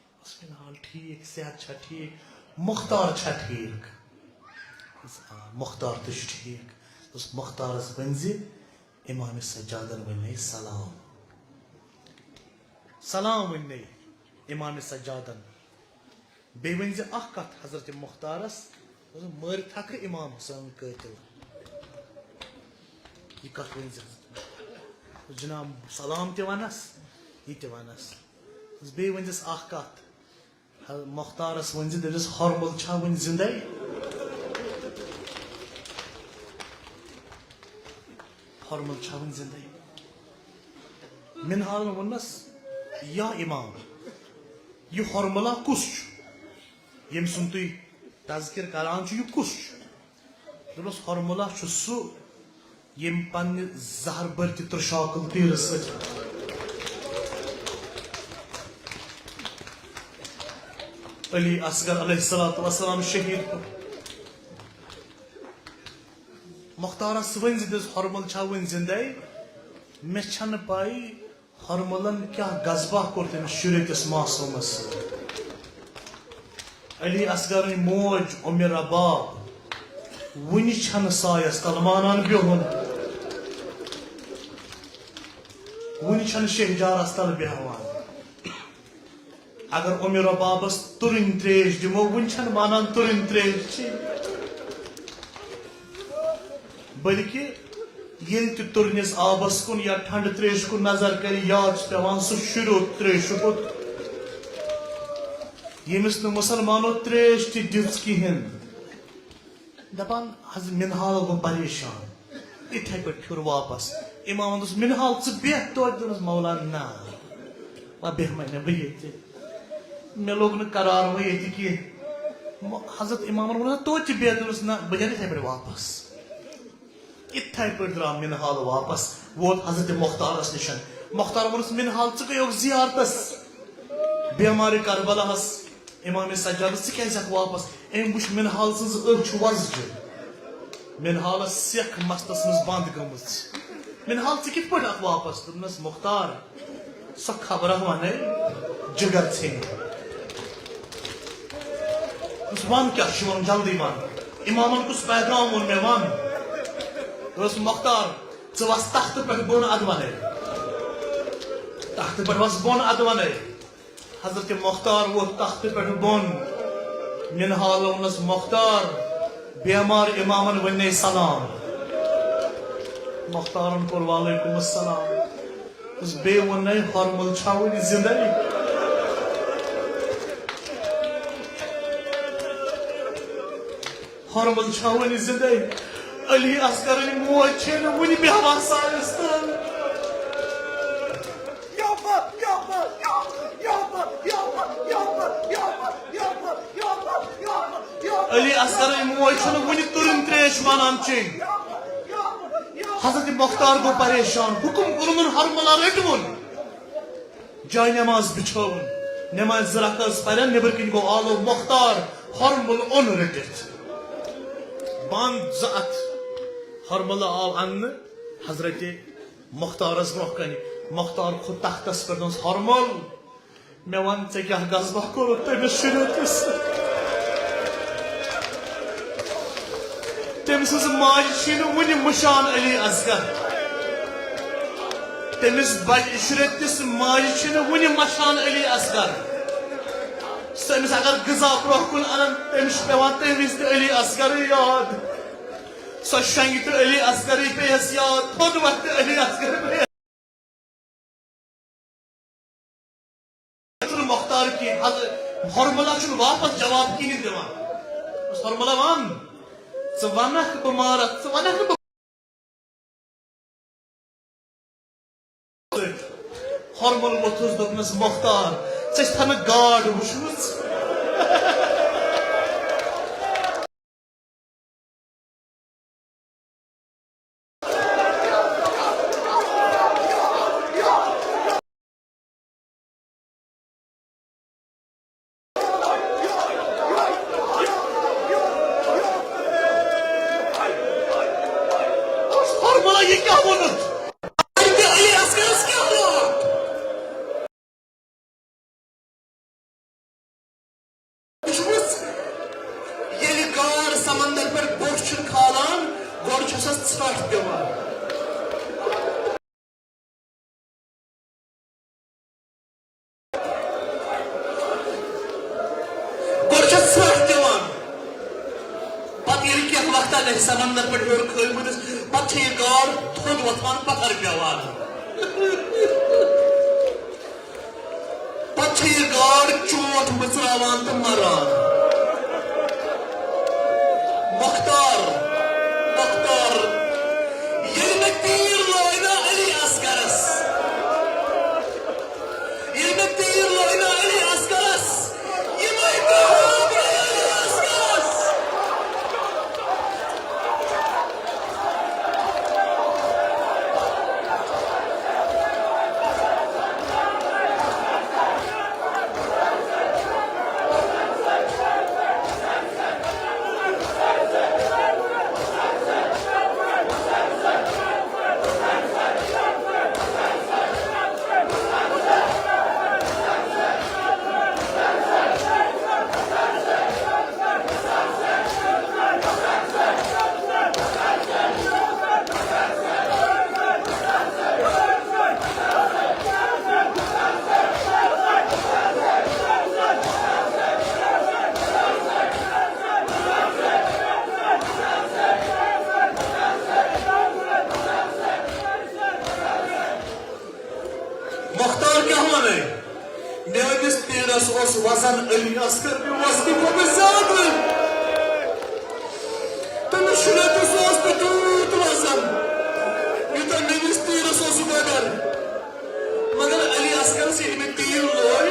دوٚپُس، منہال ٹھیٖک، صحت چھا ٹھیٖک؟ مختار چھا ٹھیٖک؟ دوٚپُس، آ، مختار تہِ چھُ ٹھیٖک۔ دوٚپُس، مختارس ؤنۍ زِ امام سجادن ؤنۍ مےٚ سلام۔ سلام ؤنۍ مےٚ امام سجادن۔ بیٚیہِ ؤنۍ زِ اکھ کتھ حضرت مختارس، دوٚپُن، مٲرۍ تھکھ امام سٲنۍ قٲتل۔ یہِ کتھ ؤنۍ زِ حضرت مختارس۔ جناب سلام تہِ ونس، یہِ تہِ ونس۔ بیٚیہِ ؤنۍ زِس اکھ کتھ، حضرت مختارس ؤنۍ زِ، دٔپزِس، ہرمل چھا وُنہِ زندے؟ ہرمل چھا وُنہِ زندے؟ منہالن ووٚننس، یا امام، یہِ ہرملا کُس چھُ، ییٚمہِ سُنٛد تُہۍ تذکر کران چھِو، یہِ کُس چھُ؟ دوٚپنس، ہرملا چھُ سُہ، ییٚمۍ پننہِ زہر بٔرتہِ ترشاکل تیٖرٕ سۭتۍ علی اصغر علیہ الصلوۃ والسلام شہید کوٚر۔ مختارس ؤنۍ زِ، دِس، ہرمل چھا وُنہِ زندے؟ مےٚ چھنہٕ پَے ہرملن کیٛاہ غضبہ کوٚر تٔمِس شُرِتِس معصومس سۭتۍ۔ علی اصغرٕنۍ موج اُمہِ رباب وُنہِ چھنہٕ سایس تل مانان بِہُن، وُنہِ چھنہٕ شہجارس تل بیہوان۔ اگر اُمہِ ربابس تُرٕنۍ تریش دِمو، وُنہِ چھنہٕ مانان تُرٕنۍ تریش چیٚنۍ۔ بلکہ ییٚلہِ تہِ تُرنِس آبس کُن یا ٹھنڈٕ تریشہِ کُن نظر کرِ، یاد چھُ پٮ۪وان سُہ شُریوٚت تریشہِ کُن، ییٚمِس نہٕ مُسلمانو تریش تہِ دِژ کِہیٖنۍ۔ دپان حضرت منہال گوٚو پریشان، یِتھے پٲٹھۍ پھیُر واپس۔ امامن دوٚپُس، منہال، ژٕ بیٚہہ توتہِ؟ دوٚپنس، مولا، نہ، وۄنۍ بیٚہمے نہٕ بہٕ ییٚتہِ، مےٚ لوٚگ نہٕ قرار وۄنۍ ییٚتہِ کینٛہہ۔ حضرت امامن ووٚن، "توتہِ بیٚہہ؟" دوٚپنس، "نہ، بہٕ نیرٕ یِتھے پٲٹھۍ واپس۔" یِتھے پٲٹھۍ درٛاو منحال واپس، ووت حضرت مختارس نِش۔ مختار ووٚنُس، "منحال، ژٕ گٔیوکھ زیارتس بیمارِ کربلاہس، امام سجادس، ژٕ کیازِ یِکھ واپس؟" أمۍ وٕچھ منحال سٕنٛز أچھ وۄزجہِ، منحالس سیکھ مستس منٛز بنٛد گٔمٕژ۔ "منحال، ژٕ کِتھ پٲٹھۍ یِکھ واپس؟" دوٚپنس، "مختار، سۄ خبرہ ونے جگر ژھیٚنہِ۔" دوٚپُس، "وَن کیٛاہ چھُ وَنُن، جلدی وَن۔ اِمامَن کُس پیغام ووٚن مےٚ، وَن۔" دوٚپُس، "مۄختار، ژٕ وَس تختہٕ پٮ۪ٹھ بۄن، اَدٕ وَنے۔ تختہٕ پٮ۪ٹھ وَس بۄن، اَدٕ وَنے۔" حضرت مۄختار ووٚتھ تختہٕ پٮ۪ٹھ بۄن۔ مِنہال ووٚنُس، "مۄختار، بیمار اِمامَن ؤنۍ سلام۔" مۄختارَن کوٚر، "وعلیکم السلام۔" بس بیٚیہِ ووٚن نَے، "ہۄرمُل چھا وُنہِ زِندَے؟ ہۄرمُل چھا وُنہِ زِندَے؟ علی اصغرٕنۍ موج چھے نہٕ وُنہِ بیٚہوان سانِس تَل۔" علی اصغرٕنۍ موج چھَنہٕ وُنہِ تُرٕنۍ ترٛیش مانان چیٚنۍ۔ حضرت مۄختار گوٚو پریشان، حُکُم کوٚرُن، ہرملہ رٔٹۍ وُن۔ جاے نماز بِچھٲوٕن، نمازِ زٕ رکعت ٲس پران، نیٚبرٕ کِنۍ گوٚو آلو، مۄختار، ہرمُل اوٚن رٔٹِتھ۔ بنٛد زٕ اتھٕ، ہرملہ آو اننہٕ حضرت مۄختارس برونٛہہ کنہِ۔ مۄختار کھوٚت تختس پٮ۪ٹھ، دوٚپنس، ہرمُل، مےٚ وَن، ژےٚ کیٛاہ غضبہ کوٚرُتھ تٔمِس شُرِس؟ تٔمۍ سٕنٛز ماجہِ چھِنہٕ وُنہِ مُشان علی اصغر۔ تٔمِس بَچہِ شُرِس ماجہِ چھِنہٕ وُنہِ مَشان علی اصغر۔ سُہ أمِس اگر غذا برونٛہہ کُن اَنَن، تٔمِس چھُ پٮ۪وان تَمہِ وِزِ تہِ علی اصغرٕے یاد۔ سۄ شۄنٛگہِ تہٕ علی اصغرٕے پیٚیَس یاد، تھوٚد وۄتھِ تہٕ علی اصغر پیٚیَس۔ مۄختار کینٛہہ، حضرت ہرملہ چھُنہٕ واپس جواب کِہیٖنۍ دِوان۔ بس ہرملہ وَن، ژٕ وَنکھ بہٕ مارَتھ، ژٕ وَنکھ بہٕ۔ ہرمل ووٚتھُس، دوٚپنَس، مۄختار، ژےٚ چھَتھ نہٕ گاڈ وٕچھمٕژ؟ ہرملہ، یہِ کیٛاہ ووٚنُتھ؟ علی اصغرس کیٛاہ ووٚن؟ وٕچھمٕژ؟ ییٚلہِ گاڈ سمندر پٮ۪ٹھ بوٚٹھ چھُ کھالان، گۄڈٕ چھُ سۄ ژھرٛٹھ دِوان۔ گۄڈٕ چھِ ژھرٛٹھ دِوان۔ پتہٕ ییٚلہِ کینٛہہ وقتہ گژھِ سمندر پٮ۪ٹھ ہیوٚر کھٲلمٕتِس، پتہٕ چھِ یہِ گاڈ تھوٚد وۄتھان، پتھر پٮ۪وان۔ پتہٕ چھِ یہِ گاڈ چونٛٹھ مٕژراوان تہٕ مران۔ مۄختار، مۄختار، ییٚلہِ مےٚ تیٖر لوے نا علی اصغرس، ییٚلہِ مےٚ تیٖر لوے نا علی اصغرس، یِمے تیٖر لوے علی اصغرس۔ مۄختار کیٛاہ وَنَے؟ میٲنِس تیٖرَس اوس وزن علی اصغر، مےٚ وزنہٕ کھۄتہٕ زیادٕ۔ تٔمِس شُرِس اوس نہٕ تیوٗت وزن، یوٗتاہ میٲنِس تیٖرَس اوس وزن۔ مگر علی اصغرس ییٚلہِ مےٚ تیٖر لوے،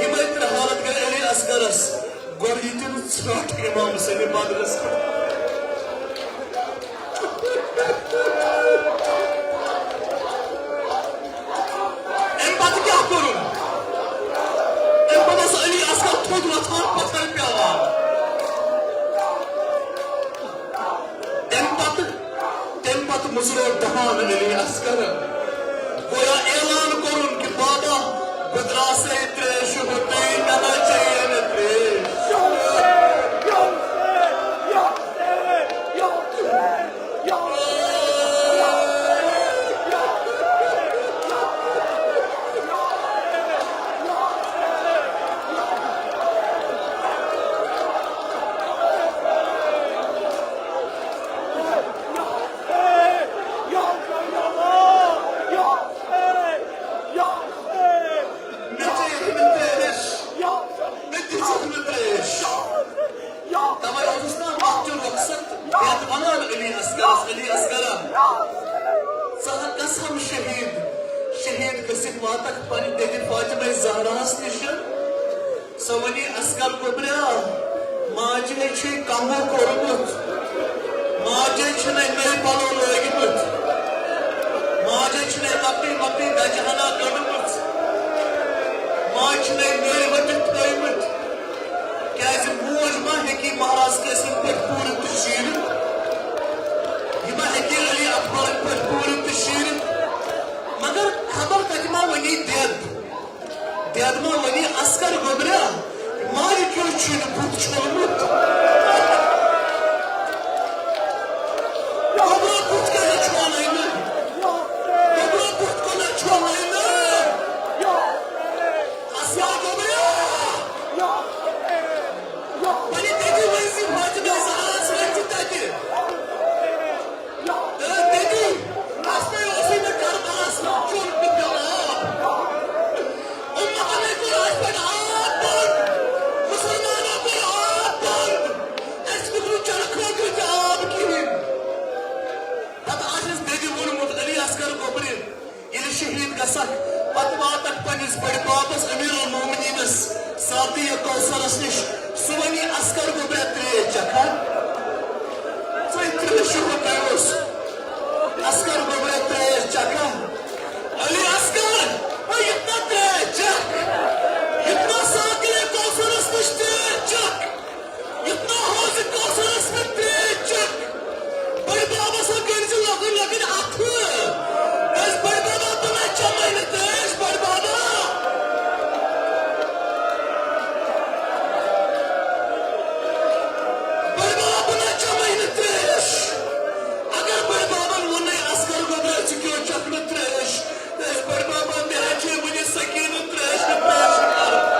یِمے ترٛےٚ حالت گٔے علی اصغرس۔ گۄڈٕ یہِ تِم ژھرٛٹھ سٕنٛدِ بدلس۔ اَمہِ پتہٕ کیٛاہ کوٚرُن؟ اَمہِ پتہٕ اوس علی اصغر تھوٚد وۄتھان، پتھر پیوان۔ تَمہِ پتہٕ، تَمہِ پتہٕ مُژروو دہان علی اصغرن۔ گویا اعلان کوٚرُن کہِ بابا، بہٕ درٛاسَے ترٛیشہِ ہُنٛدُے، مےٚ نہ چیٚیے نہٕ ترٛیش۔ مےٚ چیٚیہِ نہٕ ترٛیش۔ مےٚ دِژٕکھ نہٕ ترٛیش۔ تَوَے اوسُس نا وقتُک مقصد یَتھ وَنان علی اصغرس، علی اصغرا، ژٕ ہا قسم شہیٖد، شہیٖد گٔژھِتھ واتَکھ پنٛنہِ دٮ۪دِ فاطمہ زہراہَس نِش۔ سۄ وَنہِ، اصغر گوٚبریا، ماجہِ ہے چھُے کمبو کوٚرمُت، ماجہِ ہے چھِنَے نٔوۍ پَلو لٲگۍمٕتۍ، ماجہِ ہے چھِنَے لۄکٹٕے مۄکٹٕے دَجہِ ہنا کٔڑمٕژ، ماجہِ چھِنَے نٔوۍ ؤٹِتھ تھٲوۍمٕتۍ۔ کیازِ موج ما ہیٚکہِ مہراز قٲسِم پٮ۪ٹھ پوٗرٕ تہٕ شیٖرِتھ؟ یہِ ما ہیٚکہِ علی اکبرن پٮ۪ٹھ پوٗرٕ تہٕ شیٖرِتھ؟ مگر خبر کتہِ ما ونی دٮ۪د؟ دٮ۪د ما ونی، اصغر گوٚبریا، مالہِ کیُتھ چھُے نہٕ بُتھ چھوٚلمُت؟ گوٚبرا بُتھ کیٛازِ چھوٚلے نہٕ؟ گوٚبرا بُتھ کیٛازِ چھوٚلے نہٕ؟ اصغر گوٚبریا! وۄنۍ کَتہِ ؤنۍ زِ فاطمہ زہراہَس ؤنۍ زِ تَتہِ۔ تہٕ تٔتی اَصلٕے اوسُے نہٕ کربلاہَس منٛز چیوٚن تہٕ پیوٚن آب۔ اُمتَن کوٚر اَتھ پٮ۪ٹھ آب بنٛد۔ مُسلمانو کوٚر آب بنٛد۔ اَسہِ دیُت نہٕ چٮ۪نہٕ خٲطرٕ تہِ آب کِہیٖنۍ۔ پَتہٕ آسٮ۪س بیٚیہِ ووٚنمُت علی اصغر گوٚبرِ، ییٚلہِ شہیٖد گژھکھ، پتہٕ واتکھ پننِس بٔڈۍ بابس امیر المومنینس ساقی کوثرس نِش۔ سُہ ونی، اصغر گوٚبرا، ترٛیش چکھا؟ ژٕے ترٛیش شُہُل تہِ اوس۔ اصغر گوٚبرا، ترٛیش چکھا؟ علی اصغر، وۄنۍ یُتھ نہ ترٛیش چکھ، یُتھ نہ ساقی کوثرس نِش ترٛیش چکھ۔ یُتھ نہٕ حوض کوثرس پٮ۪ٹھ ترٛیش چکھ۔ بٔڈۍ بابس ہا کٔرۍ زِ لۄکٕٹۍ لۄکٕٹۍ اَتھٕ۔ کیٛازِ بٔڈۍ بابا، بہٕ نہ چمے نہٕ ترٛیش، بٔڈۍ بابا۔ بٔڈۍ بابا، بہٕ نہ چمے نہٕ ترٛیش۔ اگر بٔڈۍ بابن ووٚنُے، اصغر گوٚبرا، ژٕ کیٛازِ چکھ نہٕ ترٛیش؟ تہٕ بٔڈۍ بابا، مےٚ ہا چھے وُنہِ سکیٖنہٕ ترٛیش تہٕ ترٛیش کران۔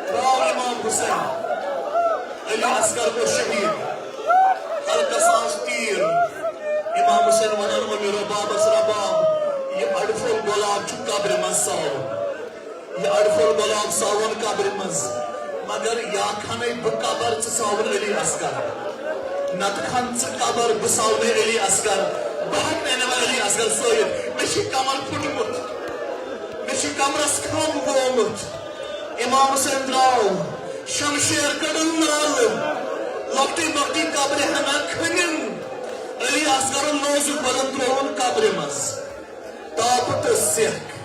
درٛاو امام حسین، علی اصغر گوٚو شہیٖد، حلقس آس تیٖر۔ امام حسین ونان، او میرو بابس رباب، یہِ اڈٕ پھوٚل گۄلاب چھُ قبرِ منٛز ساوُن۔ یہِ اڈٕ پھوٚل گۄلاب ساوُن قبرِ منٛز، مگر یا کھنَے بہٕ قبر، ژٕ ساوُن علی اصغر۔ نتہٕ کھن ژٕ قبر، بہٕ ساونے علی اصغر۔ بہٕ ہٮ۪کہٕ نہٕ وۄنۍ علی اصغر سٲوِتھ۔ مےٚ چھُ کمر پھُٹمُت، مےٚ چھُ کمرس کھم گوٚمُت۔ امام حسین درٛاو، شمشیر کٔڈٕن نالہٕ، لۄکٹٕے مۄکٹٕے قبرِ ہنا کھٔنِن۔ علی اصغرن نوزُک بدن ترٛووُن قبرِ منٛز۔ تاپہٕ تہٕ سٮ۪کھ۔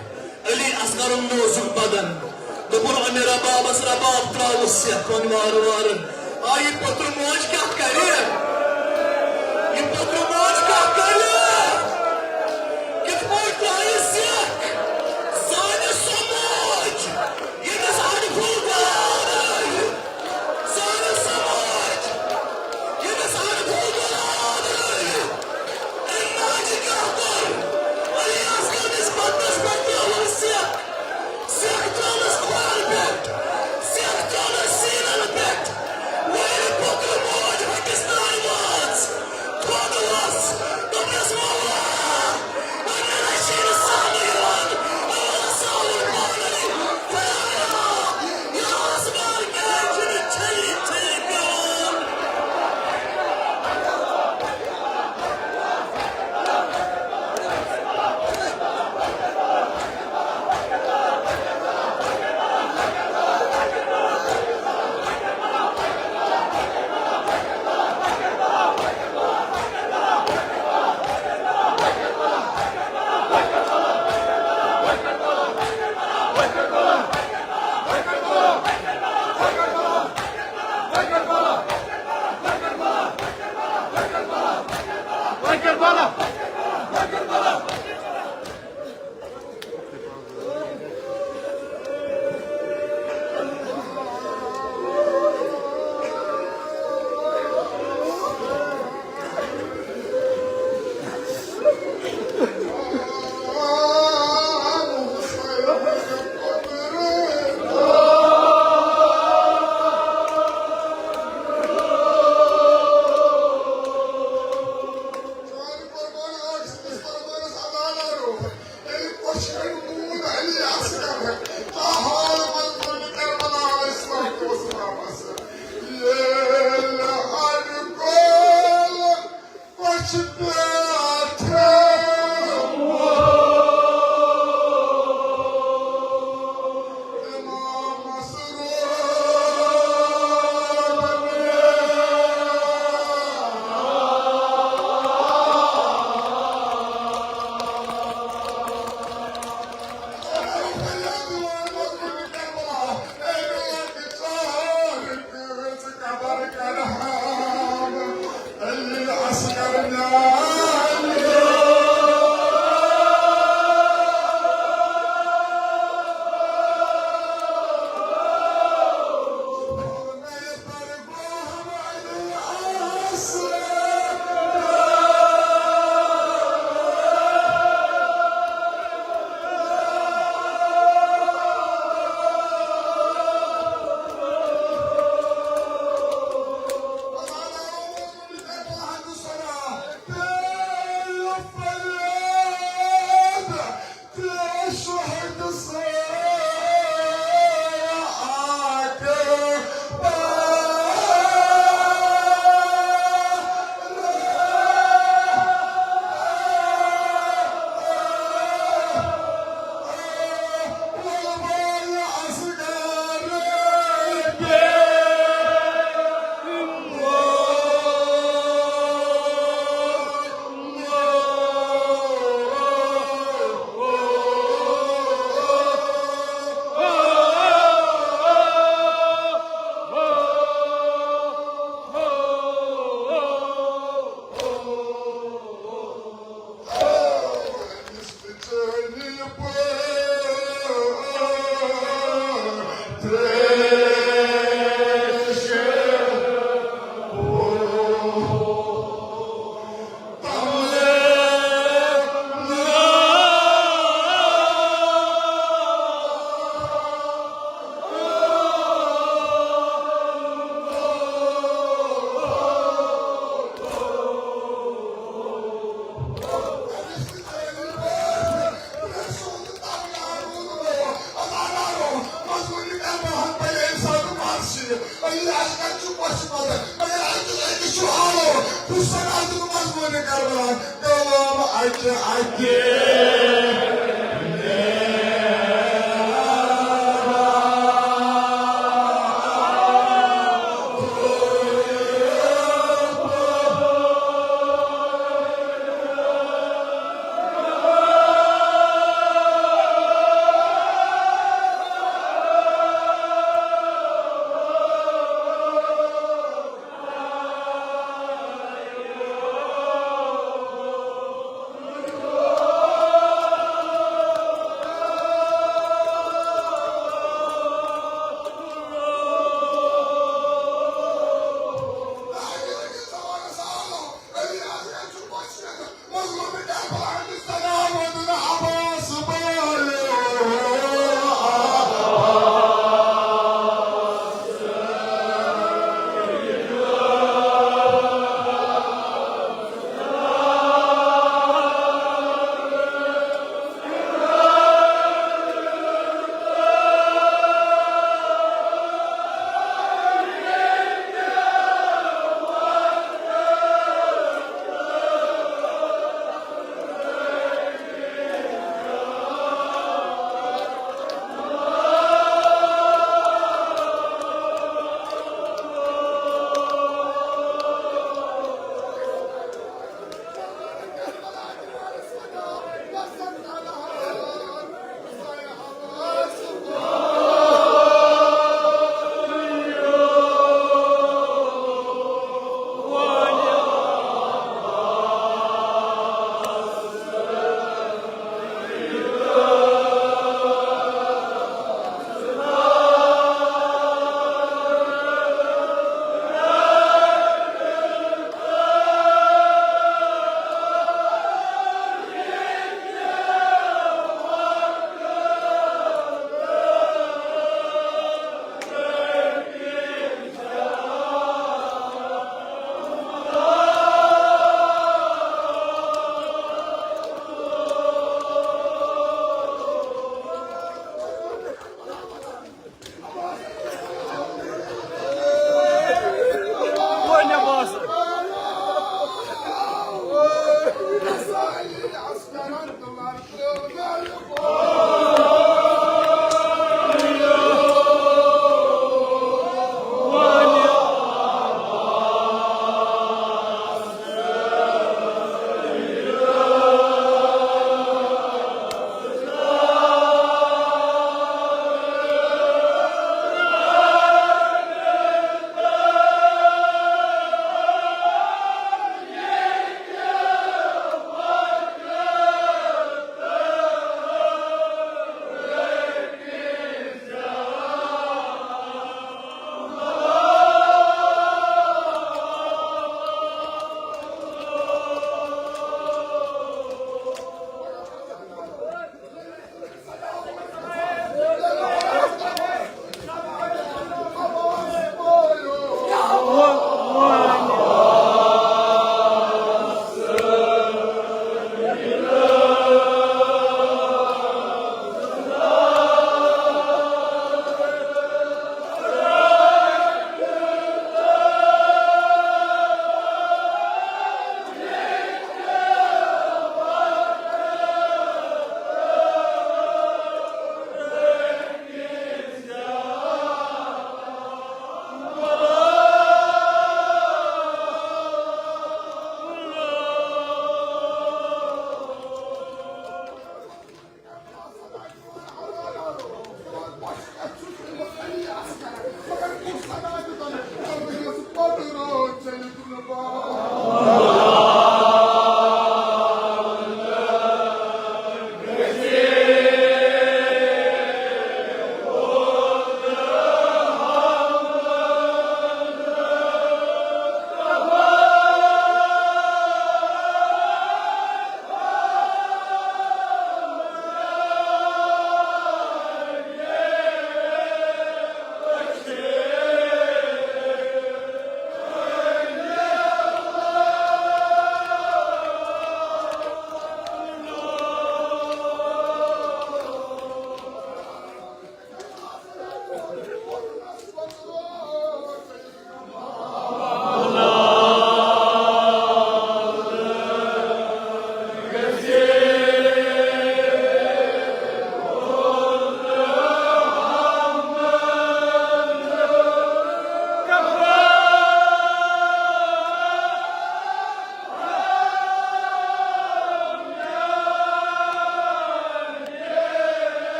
علی اصغرن نوزُک بدن۔ دوٚپُن، "امیرا بابس رباب ترٛاوُس سٮ۪کھ وۄنۍ وارٕ وارٕ۔" آ، یہِ پوٚتُر موج کیٛاہ کرِ؟ یہِ پوٚتُر موج کیٛاہ کرِ؟ کِتھ پٲٹھۍ ترٛایہِ سٮ۪کھ؟ زانہِ سۄ موج، ییٚمِس اَڈٕ پھوٚل گۄلاب رٲوِتھ۔ زانہِ سۄ موج، ییٚمِس اَڈٕ پھوٚل گۄلاب رٲوِتھ۔ أمۍ ماجہِ کیٛاہ کوٚر؟ علی اصغر نِس بدنس پٮ۪ٹھ ترٛٲوٕن سٮ۪کھ۔ سٮ۪کھ ترٛٲونس کھۄرن پٮ۪ٹھ، سٮ۪کھ ترٛٲونس سیٖنن پٮ۪ٹھ۔ وۄنۍ ییٚلہِ پوٚتُر موج ۂٹِس تام وٲژ، تھوٚد وۄژھ، دوٚپُن،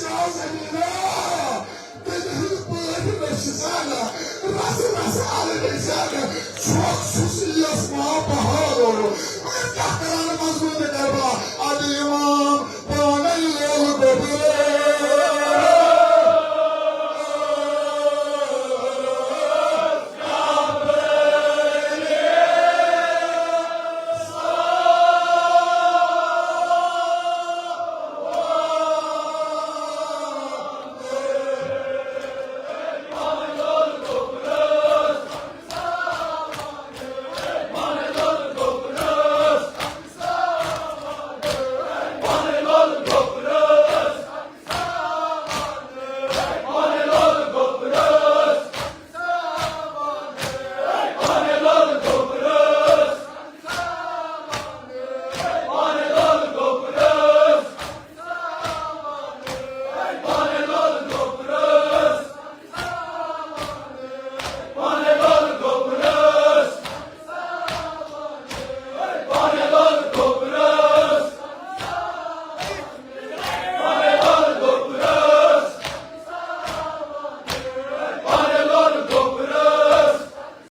زمینہ، تٔمۍ ہٕنٛدۍ پٲٹھۍ نٔشہِ زن، رسہٕ رسہٕ الہٕ زن، چھۄکھ چھُس یس ما بہارو۔ وۄنۍ کیٛاہ کران مضموٗن کربلا؟ ادٕ یِوان